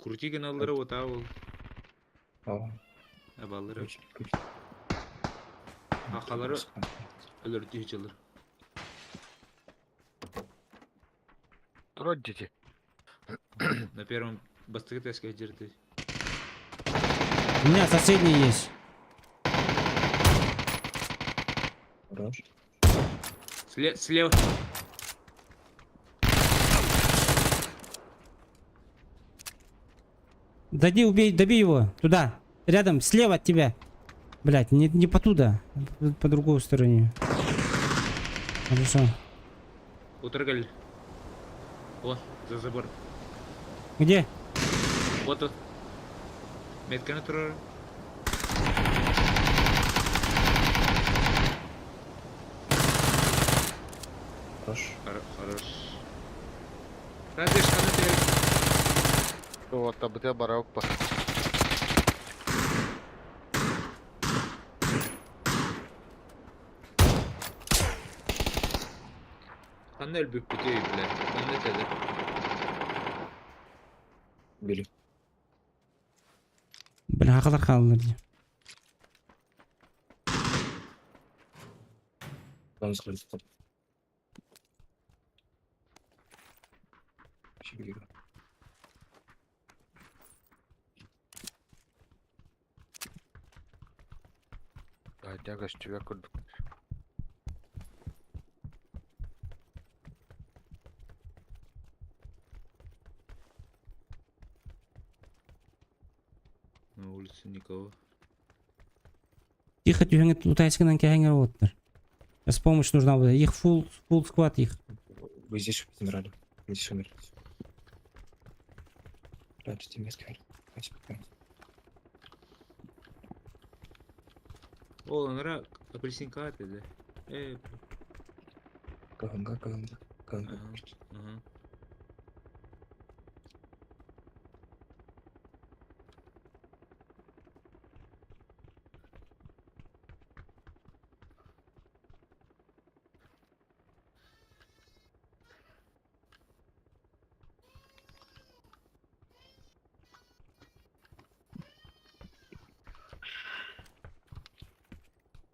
Крути каналлары вот ол. О, Абаллары. очень, очень. Ахалары өлөр түйчелер. Турар дети. На первом бастыгы тэске жерде. У меня соседний есть. Хорош. Слева. Дойди, убей, добей его. Туда. Рядом, слева от тебя. Блять, не по туда. По другой стороне. Хорошо. Утргаль. О, за забор. Где? Вот он. Метканы турар. Хорош. Хорош. Радеш, ханы терек. Вот, табыта бараукпа. Ханы өлбүк бүтөй, бля. Ханы теде. Бери. Бля, хакалар қалдыр. Там закрыт вход. Вообще бери. Дягаш тебя курдук. На улице никого. Тихо, тюхеңе тутайскынан кәһеңер оттыр. Сейчас помощь нужна будет. Их фул, фул сквад их. Вы здесь умирали. Вы здесь умерли. Блядь, ты мне сказали. Давайте пока. О, анара апельсинка теде. Каганга, каганга, каганга. Ага. Ага.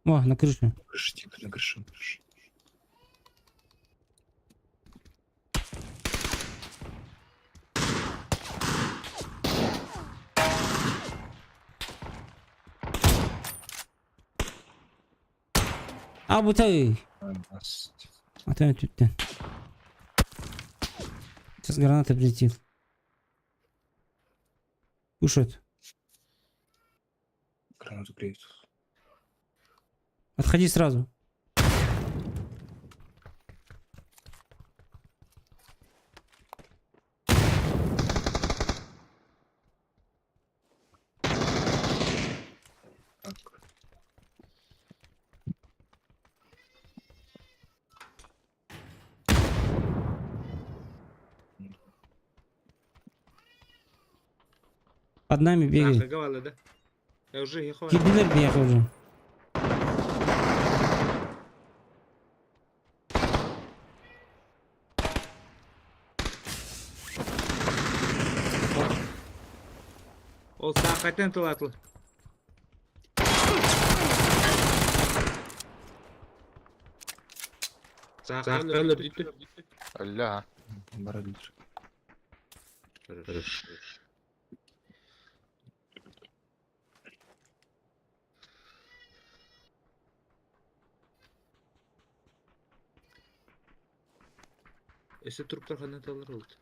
О, на крыше. На крыше, типа, на крыше, на крыше. А, бутай. А, нас. Атын өттүттэн. Сейчас граната прилетит. Кушают. Гранату греют. Отходи сразу. Так. Под нами бегает. Саахыга баалла да. Я уже ехал. Кирдилер биһиэхэ уже. Ол саахайтан тылаатыл. Саахалар бүттү. Өллө ha. Барадыр. Хорошо. Өссө туруктар ханна талар олут.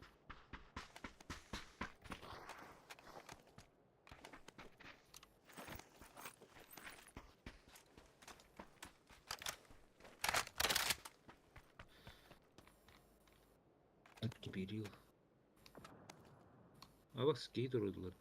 Киберил. Абас кей турудулар.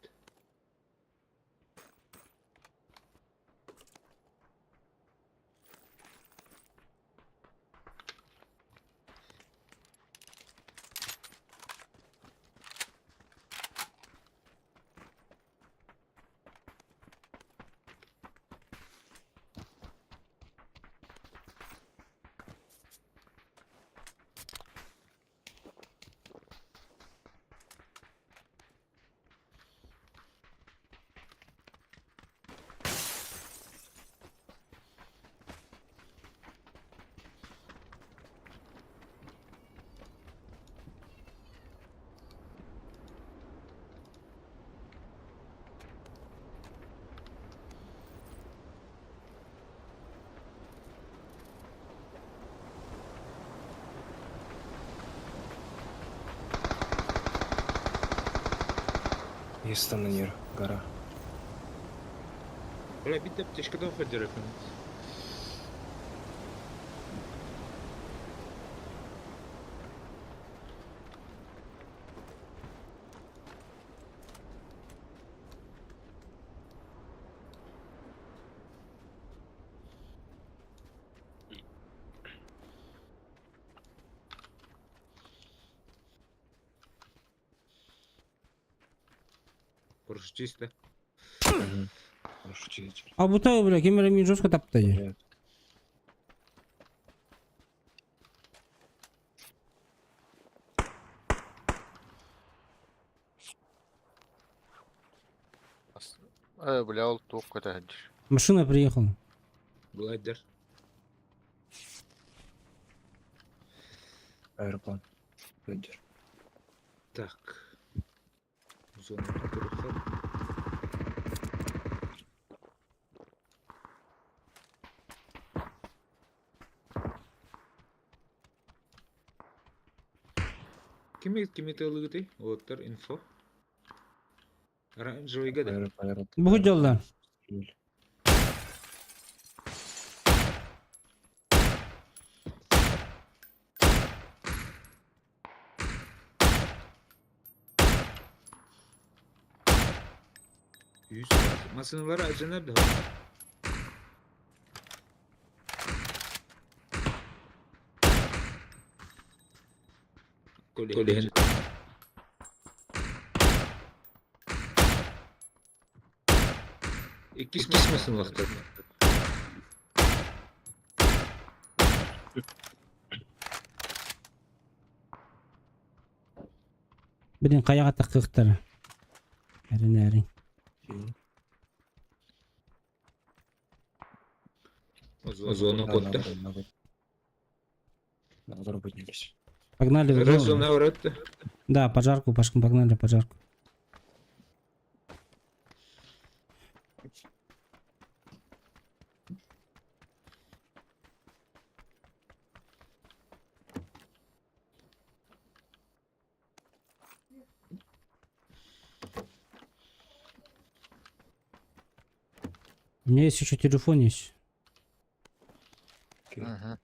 Есть там на ней гора. Бля, биттэ птичкадан ходер Парашютист, Хорошо, читать. А бутай, бля, ким эрэ миигин жестко тапта дии. Нет. Э, бля, ол туох көтө сылдьар. Машина приехала. Глайдер. Аэроплан. Лидер. Так. Зона которых Кими кими тылыгыты? Оттар инфо. Оранжевый гада. Аэроплан. Бу дьоллар. Yüz. Masınları acınar da. Колehen. Иккис масынлахтар. Блин, хайаҕа таххыахтара. Эрин эрин. Зону Да, кутта. на гору, на гору. На гору поднялись. Погнали в Раз зону. зона вратта. Да, пожарку, Пашка, погнали пожарку. У меня есть еще телефон есть. Окей. Мгм.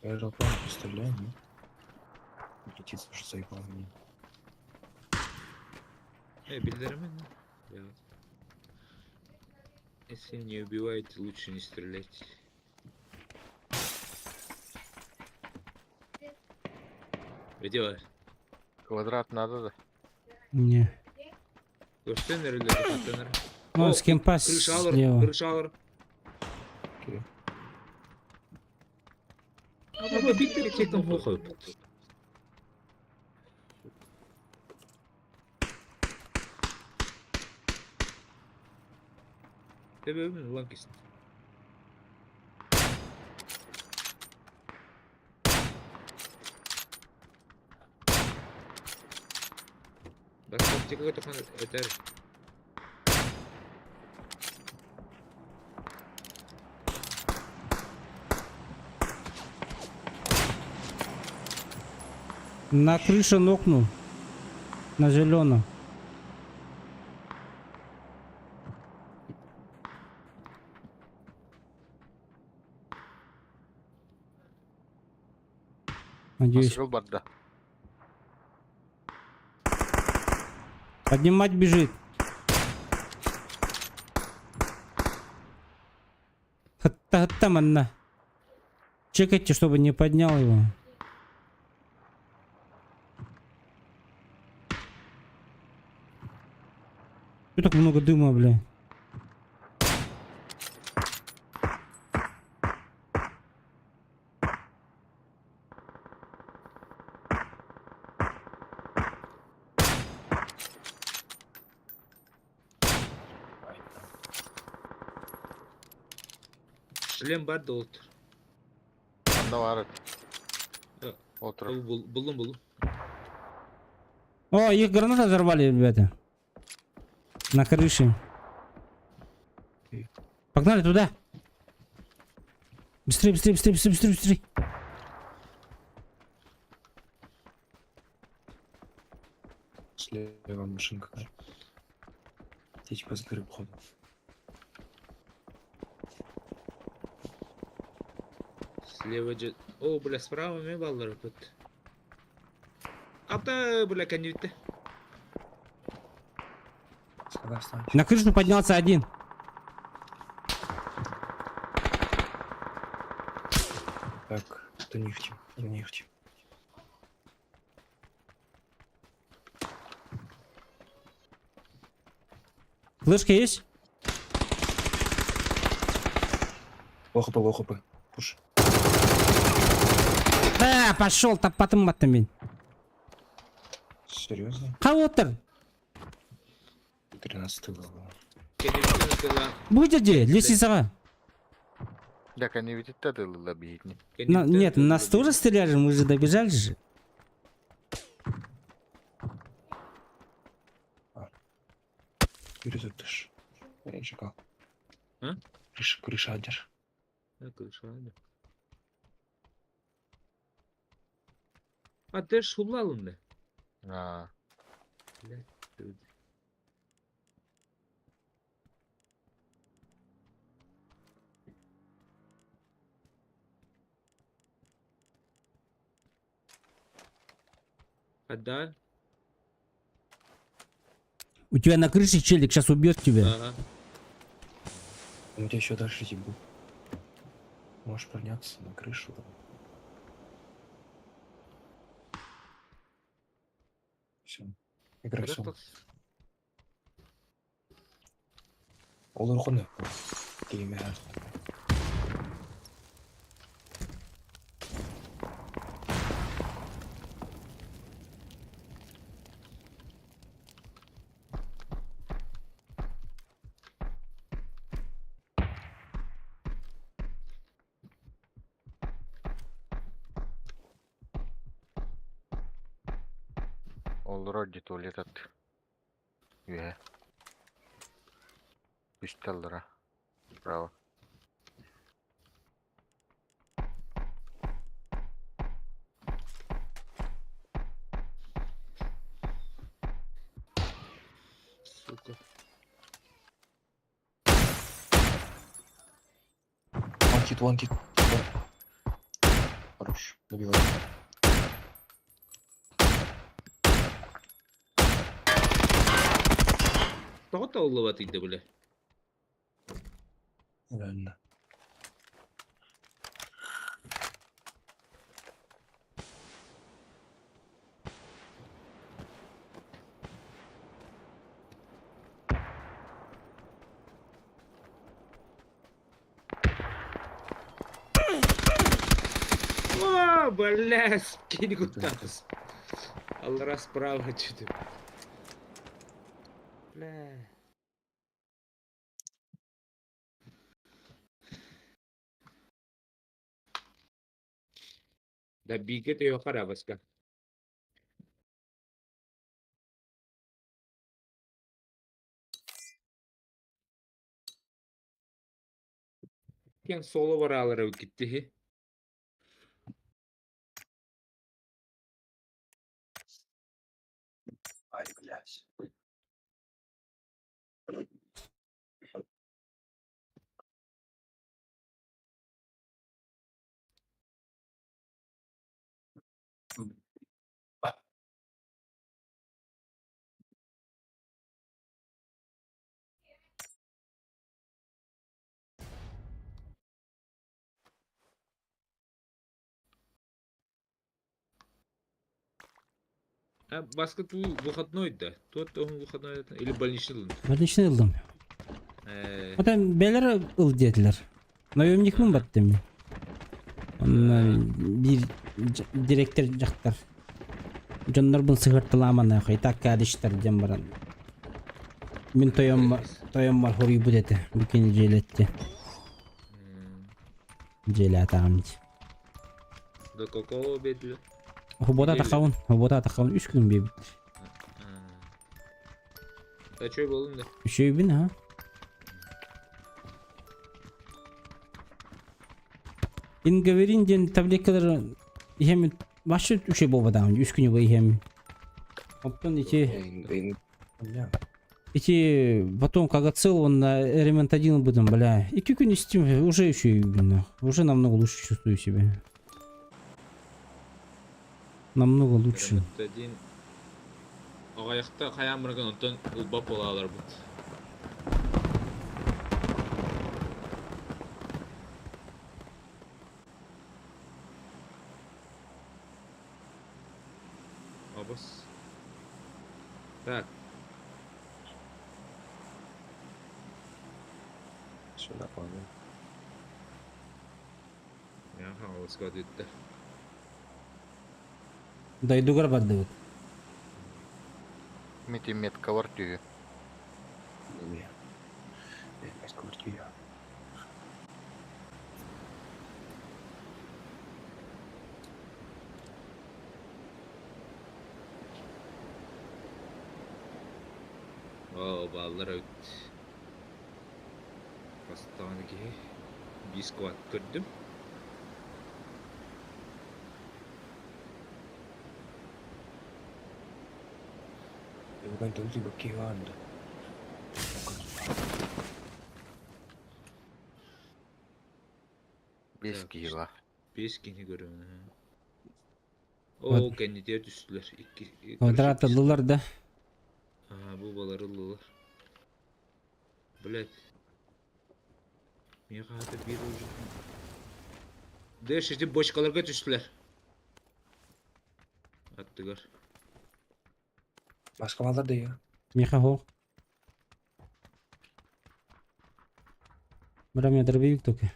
Я же план постреляю, нет? Летит уже заебал меня. Бильдермен. Да. Если не убиваете, лучше не стрелять. Где вас? Квадрат надо да. Не. Контейнер или контейнер? Ну, О, с кемпа Крыша алыр, слева. крыша алыр. Окей. Аба биттер тектен хохой. Тебе ланкист. Бак тактика тохан этер. На крыше нокнул. На зеленом. Надеюсь. Асырыл барда. Поднимать бежит. Хатта хатта манна. Чекайте, чтобы не поднял его. Чё так много дыма, бля? Ай, да. Шлем бар да олтыр. Анда бар. Э, Отыр. Булдум булдум. О, их граната взорвали, ребята. На крыше. Окей. Погнали туда. Быстрее, быстрее, быстрее, быстрее, быстрее, быстрее. Слева машинка. да. Я типа с горы походу. Слева же. О, бля, справа ме баллар бит. Ата, бля, конюте. Когда встанешь? На крышу поднялся один. Так, это нефть. Это нефть. Флешка есть? Low HP, low HP. Push. Да, пошел, таппатым баттым Серьезно? Кого-то. 13 level. Будете? Лестницаҕа. Дяка не видит да битни. Нет, нас тоже стреляли, мы же добежали же. Перезапиш. Я не чекал. А? Крыша, крыша одежь. А ты ж хулалын А, да. А да? У тебя на крыше челик сейчас убьет тебя. Ага. У тебя еще дальше тип был. Можешь подняться на крышу. Там. Все. Играй Куда сам. тот? Ол орхоны. Тимэ. Олорор дии туалет аттыгар. Үөһэ. Үстэ аллара. Право. Сука. One hit, one hit. Хорош. Добил. Тоҕо толлубат ыйда бile. Реально. О, бля, скинь кутас. Алла справа чути. Бля. Да биге те йохара баска. Кен соло баралары гитти. Ай, блядь. А баска ту выходной да. Тот он выходной да. Или больничный ылын. Больничный ылдым. Потом бэлэр ыл диэтилэр. Наемник мын баттым. Онно биир директор дьахтар. Дьоннорбун сыһыарталаамана так кадиштар диэн баран. Мин тойоммор тойоммор хоруйбут этэ. Бүкүн дьиэлэтти. Дьиэлээтаҕым дии. Да какого бедле? Хобота тахабын, хобота тахабын үс күн биэбит. Да чой болун да. Үчүгэйбин ha. Ингаверин диэн таблеткалар иһэммин башы үчүгэй буолбатаҕым үс күнү бу иһэммин. Оттон ити Бля. Ити потом кагацил он ремонтадин будем, бля. Икки күн истим уже үчүгэйбин. Уже намного лучше чувствую себя. Намного лучше. Один. Аҕыйахта хайаан баран онтон ылбап буолалар бут. Абас. Так, Сюда падаю. я хаалыска диттэ. Дойдугар бардыбыт. Мити меткалар түһү. Не. Я квартира. О, баллар өт. Бастаан киһи. Бискват көрдүм. Devo tutti perché vanno. Биэс Так, киһи баар. Бес киһи көрөбүн. О, кэннитигэр түстүлэр. Икки. Квадрат ыллылар да. А, бу балар ыллылар. Блять. Миэхэ хата биир уже. Дэш ити бочкаларга түстүлэр. Аттыгар. Başka mallar da ya. Миэхэ суох. Бля, у меня дробовик только.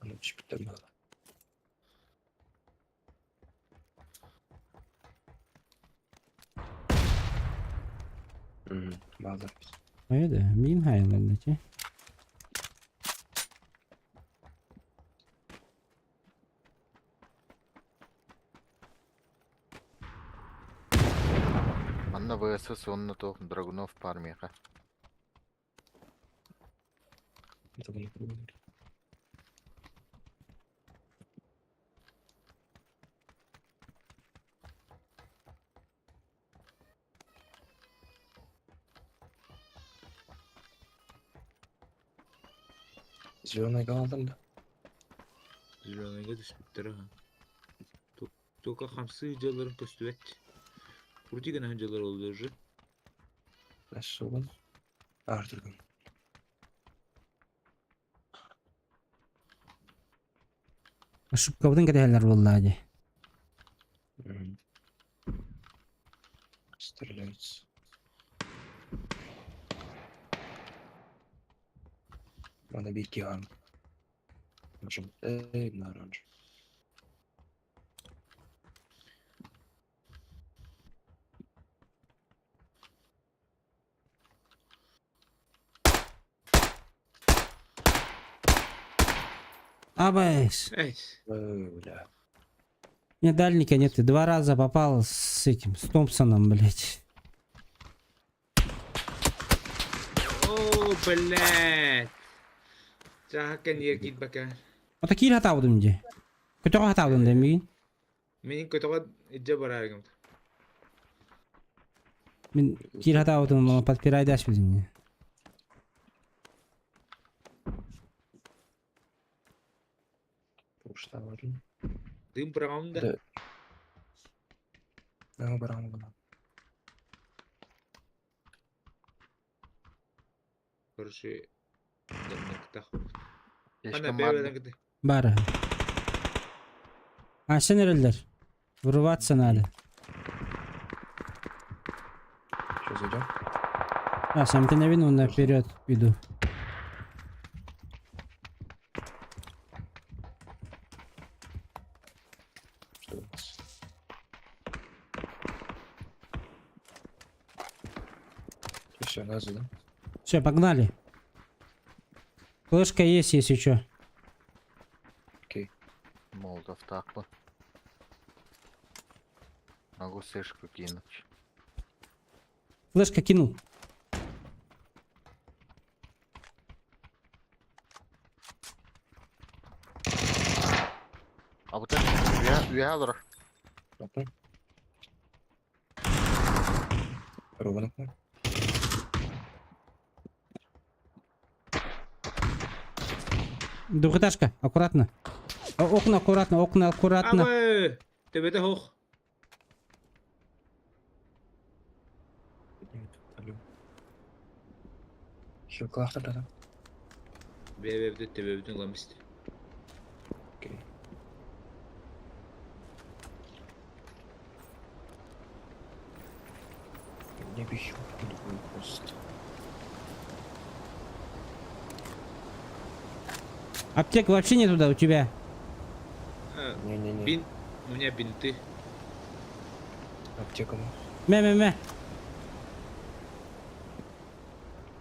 Аны түспүттэр быһыылаах. Баалар. Айда, мин хайаларда че. Манна ВСС уонна туох Драгунов баар миэхэ. Зеленый галдан да. Зеленыйга түспүттэр аха. Только хамсыы дьалларын көстүбэт. Крути гына дьаллар ол уже. Сугун. Артургун. Ошибкабытын кэтэһэллэр буоллаа дии. Стреляются. Надо бить гигант. Желтый, оранж. Абэс! Эй, Бля. У меня дальника нет, ты два раза попал с этим, с Томпсоном, блядь. О, блядь. Чаһаккан еркит бака. Ото киир хатаабытым дии. Көтөҕө хатаабытым да миигин. Мин көтөҕө илдьэ барааргым. Мин киир хатаабытым подпирайдаш билин. Ушла варин. Дым быраҕам да. Да. Да, баран баран. Короче, дымныктах. Ана Слишком бэйбэдэн мадно. кытты. Бары. А сен эрэллэр. Вырываться надо. Сейчас зайдем. А, сам ты навин, он наперед иду. Что у нас? Все, газу, да? Все, погнали. Флешка есть, если что. Окей. Молотов такла. Могу сышку кинуть. Флешка кинул. А вот это Виадр. Окей. Ровно. Двухэтажка, аккуратно. Окна аккуратно, окна аккуратно. Абы! Төбөтө суох. Хилклахтар да. Бэбэбдэ төбөбүтүн ламист. Окей. Не бихил другой пост. Аптек вообще не туда у тебя. Не-не-не. Бин, у меня бинты. Аптека. Мя-мя-мя.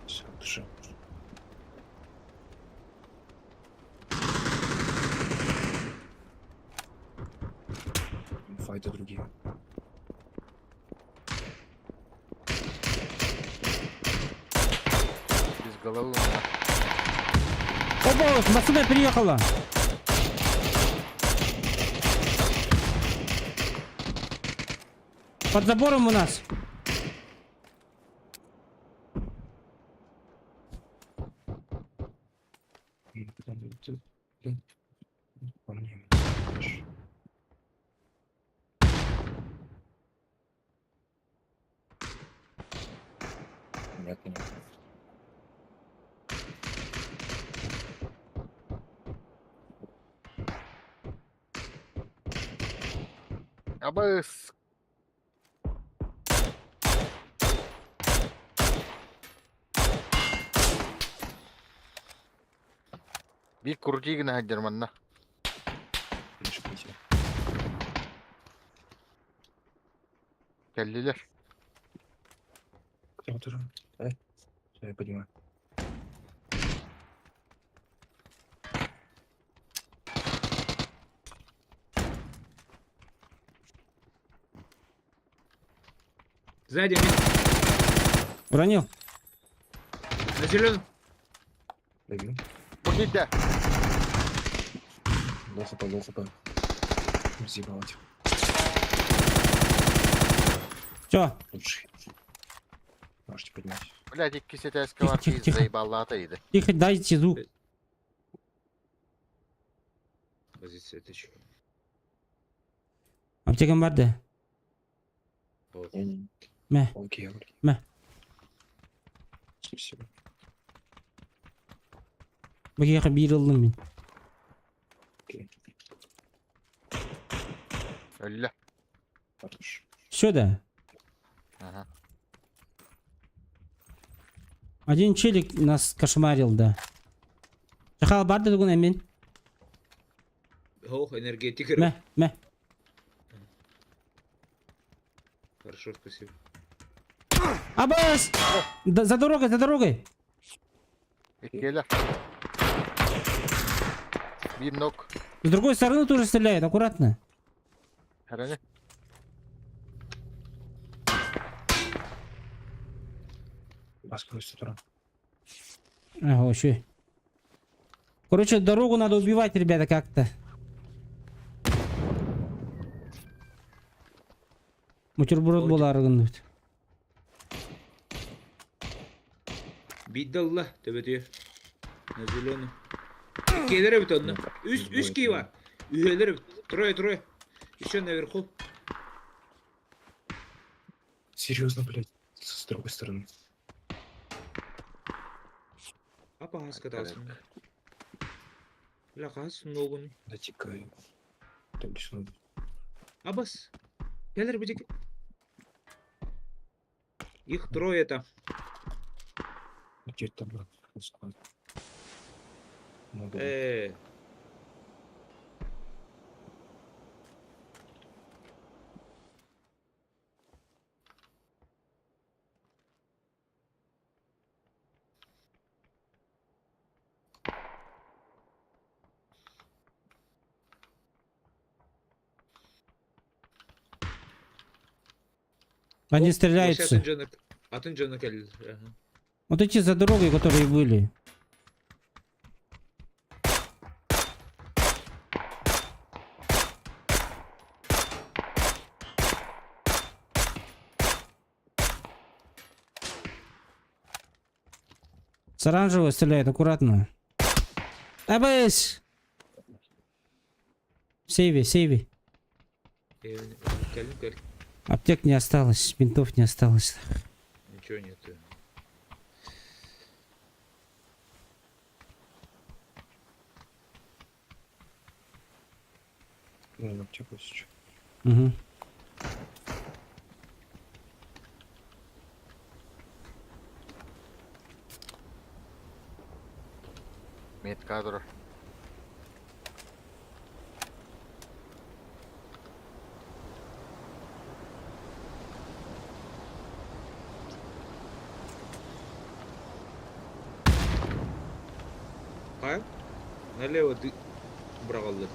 Все, держи. Файты другие. Без головы у меня. Опа, машина приехала. Под забором у нас. По мне. Нет, нет. Абыс! Биир крути гына сылдьар манна. Кэллилэр. Кто тоже? Да? Всё, я понимаю. Сзади, Уронил. на зеленом. Добил. Бу киирдэ. Low хп, low хп. Разъебал этих. Все. Лучший. Можете поднять. Блядь, иккис этээскэ бар Тихо, киһи тихо. заебаллаата иди. Тихо, дайте звук. Позиция это еще. Аптекам бар да. Не-не. Мэ. Окей, окей. Мэ. Спасибо. Бу биир ыллым мин. Окей. Өллө. Хорошо. Все да. Ага. Один челик нас кошмарил, да. Чахал бар да тугун эмин. Ох, энергетик. Мэ, мэ. Хорошо, спасибо. Абас! Да, за дорогой, за дорогой. Иккиэлэр. Биир knock. С другой стороны тоже стреляет, аккуратно. Хәрәне. Вас просит утра. Ага, еще. Короче, дорогу надо убивать, ребята, как-то. Бутерброд Ой. буолар гынныбыт. Биирдэ ылла, төбөтүгэр. На зеленом. Иккиэлэр эбит онно. Үс, үс киһи баар. Үһүөлэр эбит. Трое, трое. Еще наверху. Серьезно, блядь, с другой стороны. Апа хаска таасың. Бля, хас ногун. Дотекаю. Там сюда. Абас. Кэлэр бу диэки. Их трое там. Где там, брат? Склад. Много. Э, Они Атын стреляются. дьоно атын дьоно кэллилэр. Ага. Вот эти за дорогой, которые были. С оранжевого стреляет, аккуратно. Абэс! Сейви, сейви. Э, Кэлин кэл. Аптек не осталось, бинтов не осталось. Ничего нету. Ну, аптеку сейчас. Угу. Метка турар. А? Налево ды... быраҕаллар.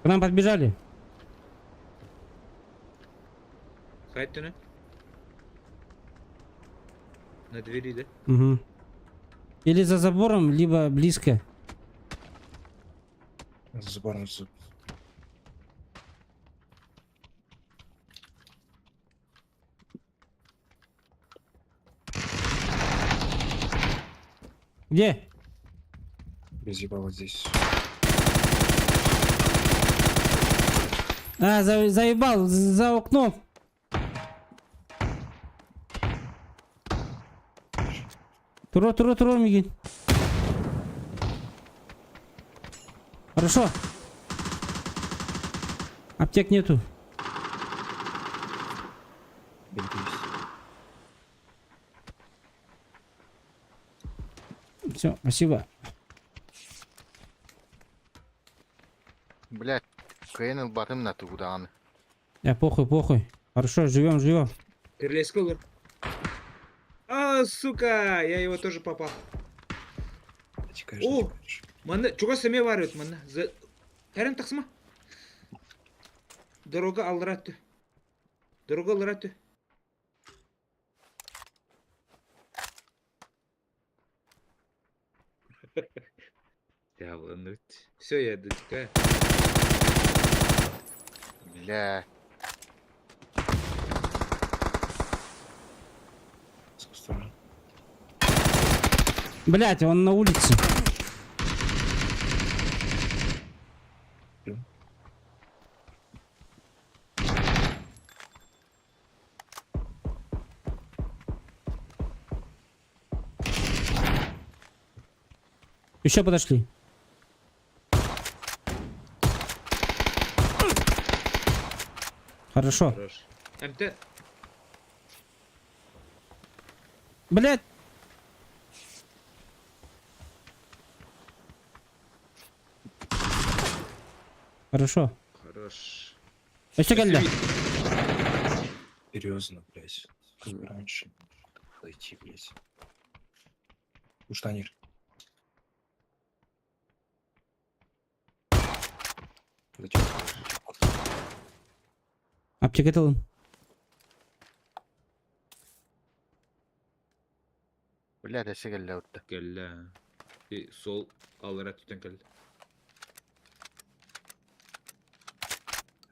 К нам подбежали. Хайа На двери, да? Угу. Или за забором, либо близко. За забором за... Где? Без ебала здесь. А, заебал, за окном. Тура, тура, тура, миигин. Хорошо. Аптек нету. Бинтуюсь. Все, спасибо. Блядь, кыайан ылбатым на тугудаҕаны. Я похуй, похуй. Хорошо, живем, живем. Кирилейский олор. А, сука, я его тоже попал. Дотекаешь, О! дотекаешь. Манна, чугас эмиэ баар эбит манна. За... Кэрэн тахсыма. Дорога аллара өттө. Дорога аллара өттө. Все, я дотекаю. Бля, С стороны. Блять, он на улице. Еще подошли. Хорошо. Хорош. МТ. Блять. Хорошо. Хорош. Еще кэллэ. Серьезно, блядь. Как раньше. Зайти, блядь. Уштанир. Зачем? Аптека тылын. бля, өссө кэллэ утта. Кэллэ. И сол аллара өттүттэн кэллэ.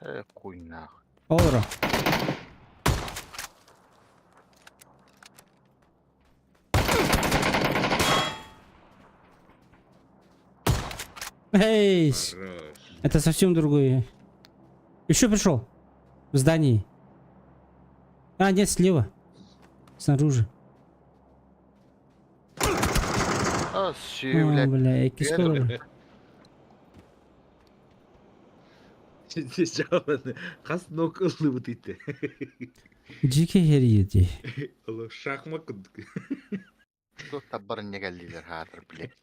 Э, хуй нахуй. Олоро. Эй, Хорош. это совсем другой. Еще пришел. В здании. А, нет, слева. Снаружи. А, сүй, О, блядь. бля, кисколор. Хас нок ыллыбыт итте. Дикий херьеди. Олох шахмат курдук. Туох таббарын не кэллилэр хаатыр, блядь.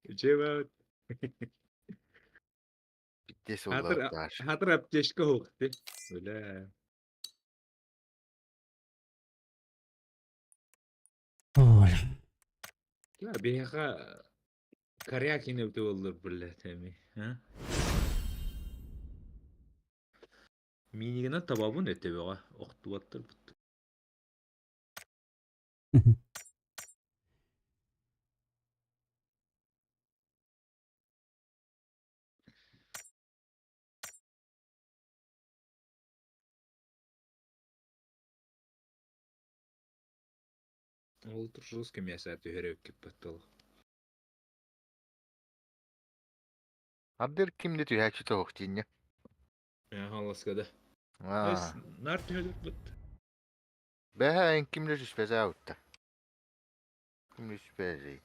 Үчүгэй. Биттес Хаатыр уллар хаатыр аптечка хук ти. Бля. Ой. Я биһиэхэ Корякин эбитэ буоллар, блядь, эми. А? Минигинэн табабын өттөбөҕө охтубаттар бут. Ол тур жесткий мясо түһэрэ киппеттол. Ардыр кимде түһээччи тоох дииннэ. Халласкада. Аа. Нар түһэлэр бут. Бэһэ эн кимде түспэзээ утта. Кимде түспэзээ.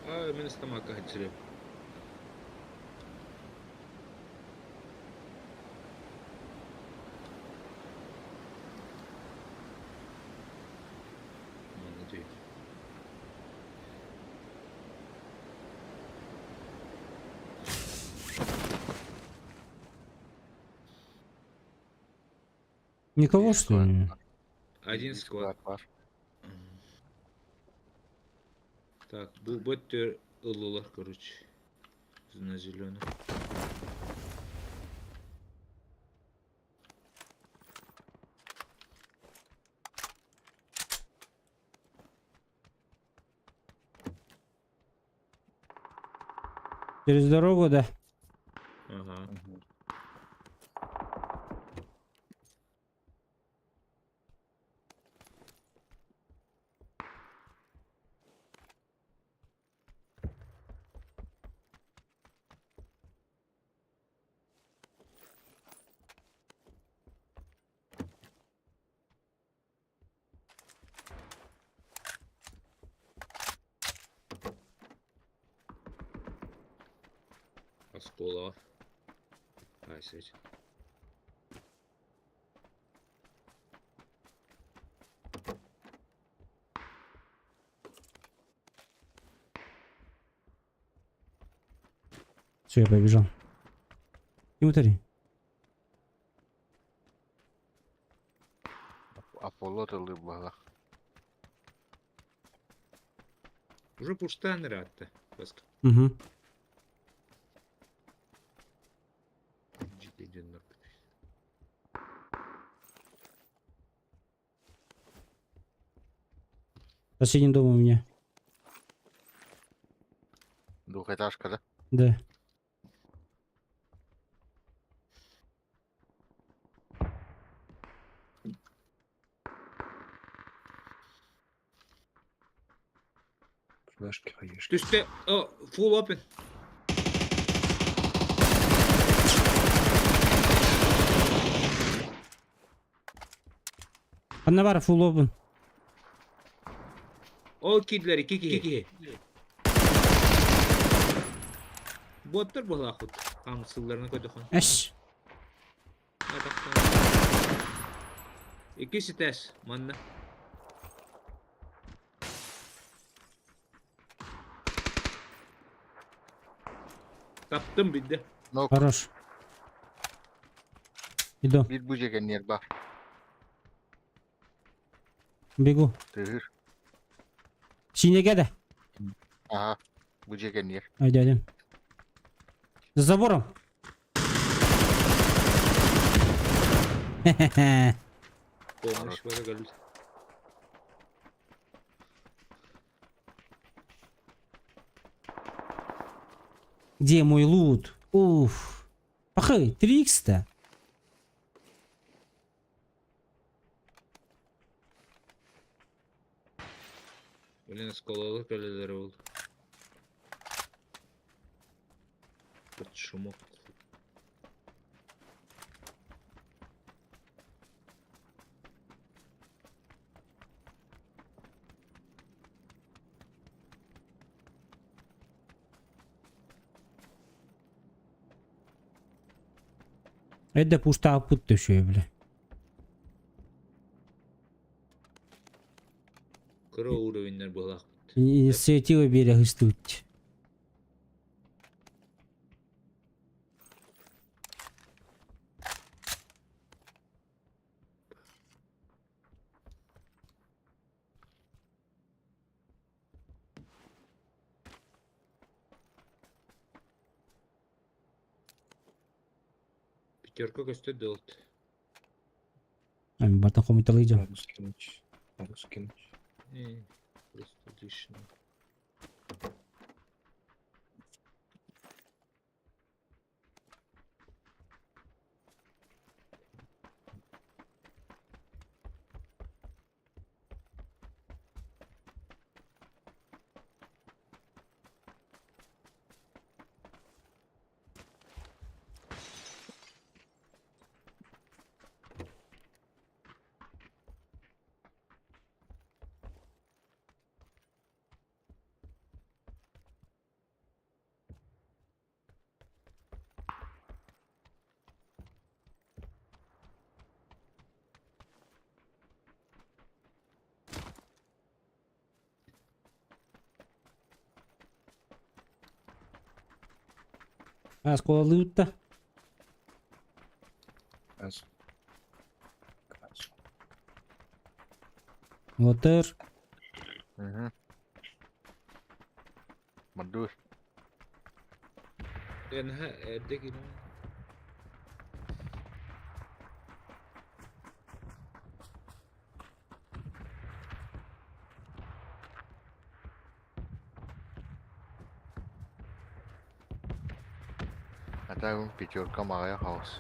А, мин ыстамаакка сылдьарым. Манна түһүм. Никого, что ли? Один Биир склад. склад баар. Так, бу бөттөр ыллылар, короче. На зеленый. Через дорогу, да? Ага. Мгм. Осколок. Ай, сеть. Все, я побежал. Инвентарь. Аполло тылы баҕалаах. Уже пуштан ыраатта. Баска. Угу. Дьиҥ Соседний дом у меня. Двухэтажка, да? Да. Флешки, хаешки. Түстэ, о, full open. Ханна баар full open. Ол киирдилэр икки киһи. Боттар буолаахпыт. Хамсыылларына көрдөххүнэ. Эш. Икки ситэс манна. Таптым бидде. Нок, Хорош. Иду. биир бу дьиэ кэннигэр баар. Бегу. Тыһыр. Синеге да. Аха. Бу дьиэ кэннигэр. Ай, дядя. За забором. Хе-хе-хе. Помощь бара кэлбит. Где мой лут? Уф. Пахай, 3х-то. Блин, осколалар кэлэллэрэ ол. Под шумок. Это пуста пут еще, бля. Кыра уровеннэр буолаахпыт. Инициатива берег истут. Пятерка көстө долт. Бартан хомуталыйдым. Могу скинуть. Могу скинуть. Э, просто лишний. Оскуолалыыбыт да? Газ. Газ. Отыр. Угу. Мордуй. Наһаа эрдэ киирэн. А так пятерка малая хаос.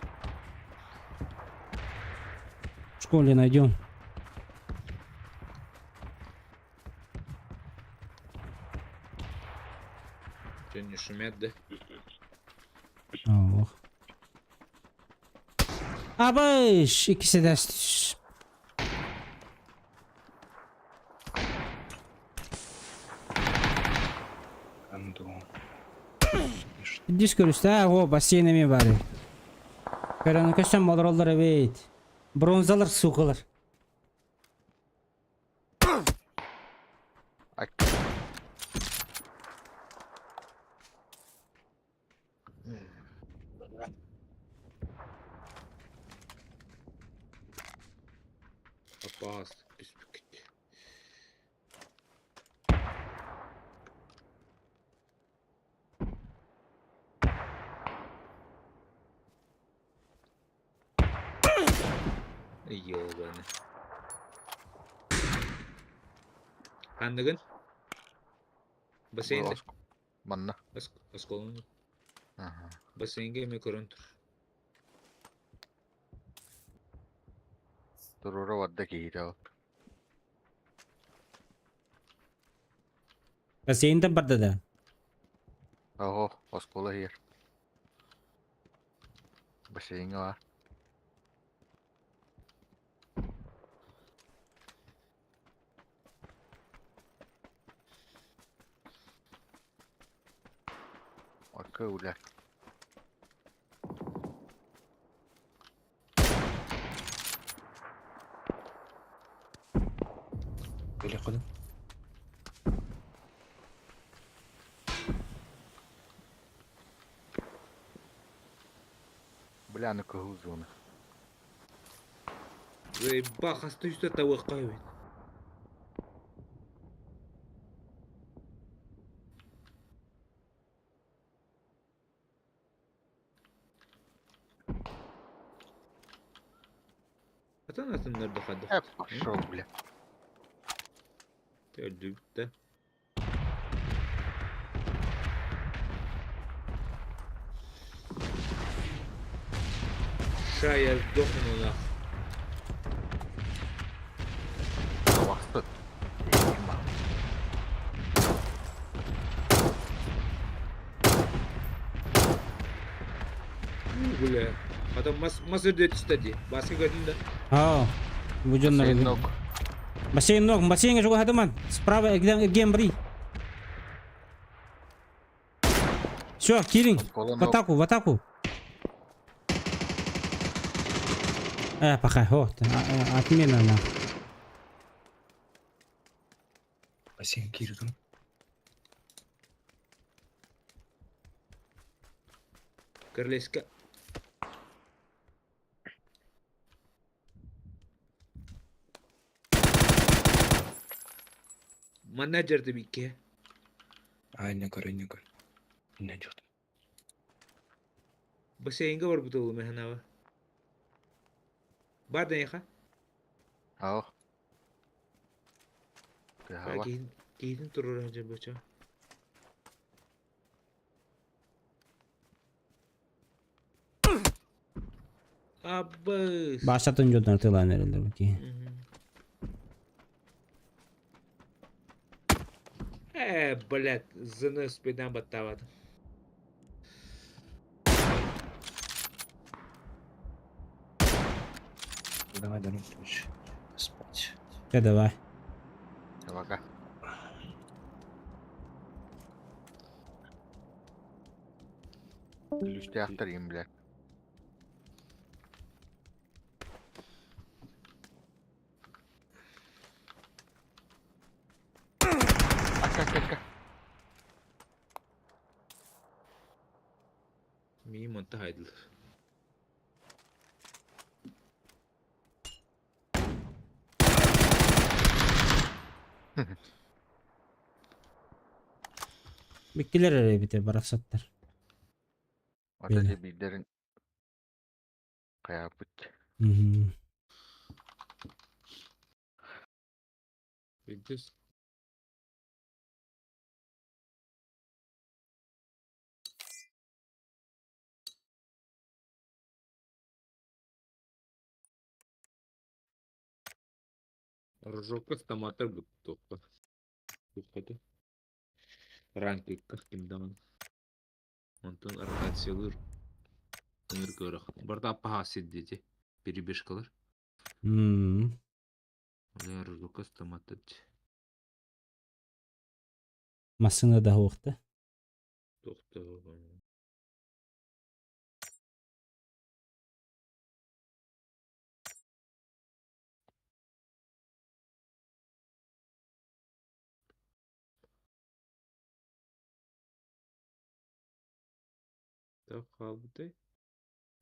В школе найдем. Что, не шумят, да? Ох. Абыш! Ikisi de Анду. Дис көрүстэ, о, бассейн эмиэ баар. Көрөн көстөн олороллор эбит. Бронзалар, сукалар. Ай. Опасно. Түспүккүт. Ёбаны. Ханныгын? Бассейнде. Манна. Осколун. Ага. Бассейнге эме көрөн тур. Турура барда киһитэ ол. Бассейнтен барда да. Оһо, оскуола иһэр. Бассейҥҥа баар. Акка үлэ. Переходим. Бля, аны кыһыл зона. Ба хаста үстэ тавык эбит. Атын атыннар да хадда. Э, пошел, бля. Өлдүбүт да. Ща я сдохну нах. Табахсыт. Ема. Бля. Потом мас мас үрдүө түстэ дии. Баска көрдүм да. Аа. Бу дьоннор. Бассейн ног. Бассейн ног, бассейнге чугаһатыман. Справа Гембри. Все, кириҥ. Оскуола В ног. атаку, в атаку. Э, пока, вот, отмена на. Бассейн киирдим. Королевска. Менеджер бикке. А, не көр, не көр. Не идет. Бассейнге бар бутылы механава. Бар да яха. Ау. Тыһаба. Кейин турur önce бача. Абыс. Башатын жолдан тылан эрелер бу. Э, блядь, зыны спидан баттавады. Давай, давай, короче. Спать. Э, давай. Пока. Лүстээхтэр им, бля. Акка, акка, акка. Мин манта хайдылар. Биккилер эрэ эбитэ барахсаттар. Ата дьэ биирдэрин хайааппыт. Мгм. Билдис. Рожокка стоматор туохха. Туоххата. Ранкикка ким даҕаны. Онтон ротациялыыр ыҥыр кыарах. Барыта аппаһаа сирдиити. Перебежкалар. М. Оле рожокка стоматор. Массыына да суохта. Тохтоо. Так хаалбытай.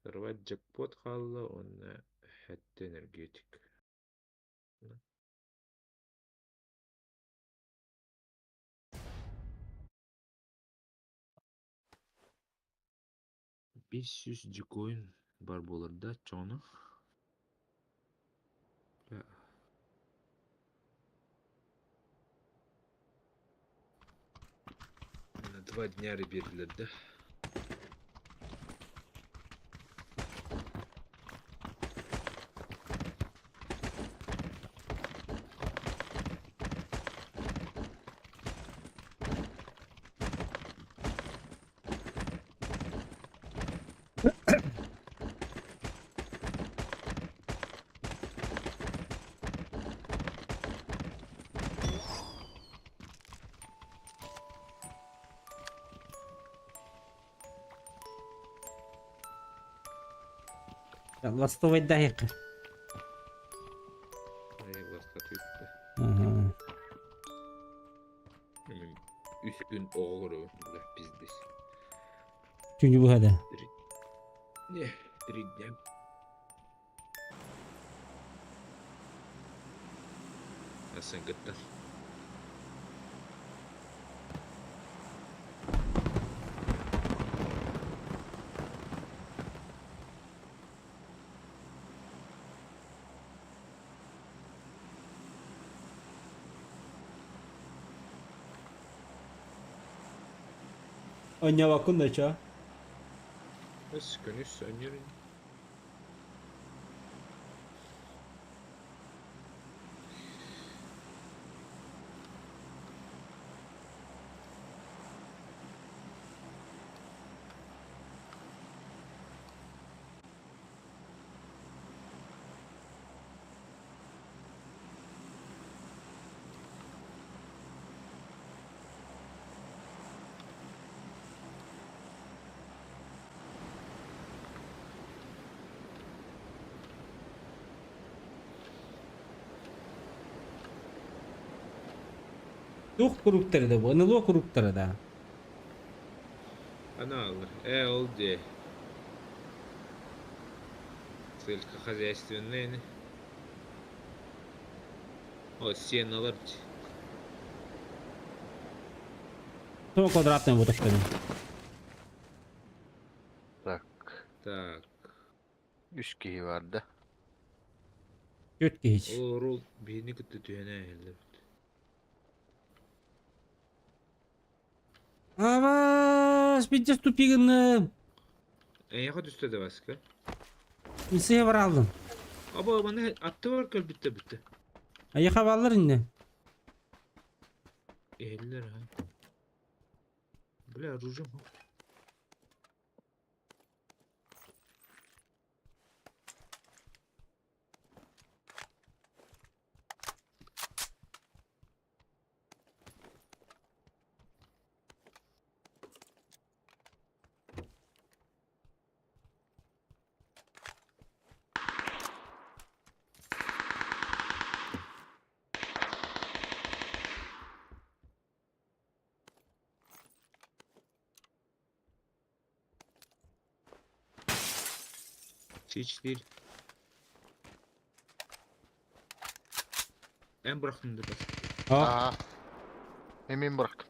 Сорвать джекпот хаалла уонна сэттэ энергетик. 500 дикоин бар буолар да оччоҕуна. На 2 дня биэрдилэр да. Ластовай дайык. Ай, ласта. Ага. Үс күн оҕолору бля, пиздец. Түүнү быһада. Не, 3 дня. Сын кытта. Оонньообоккун да чо. Үс күн үс оонньуур. Туох кругтара да бу? НЛО кругтара да. Анал, ЛД. Сельскохозяйственные. О, сеналар. Туох квадратный вот такой. Так, Так, үс киһи бар да. Түөрт киһи. Ол рул биһини кытта түһэнэ иһэллэр. Абас, пиздец тупигын. Эйиэхэ түстэ да Васька. Мисеhe бар алдым. Аба маны атты бар кэлбиттэ бүттэ. Айаха баллар инне. Иһэллэр ha. Бля, оружием. Чичтиир. Эн бырахтым да бас. О, Аа. Эмин бырахтым.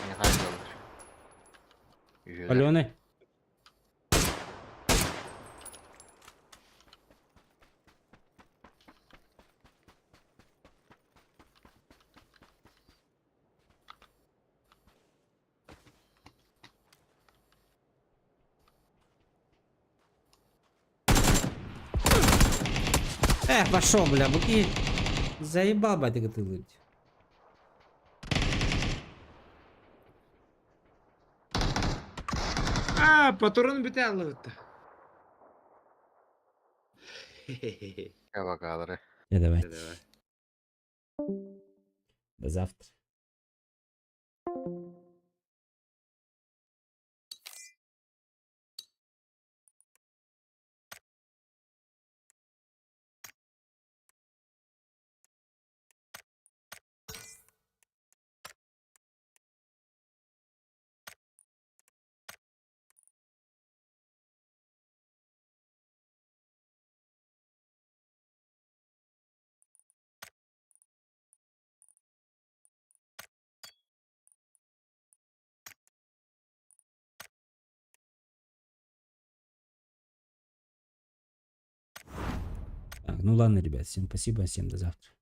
Михайлович. Үһүөлэр. Алены. Эх, пошел, бля, буки. Заебал, батя, ты лыть. Аа, патрон бүтэ аллыбытта. Эвакалары. Я давай. Давай. До завтра. Так, ну ладно, ребят, всем спасибо, всем до завтра.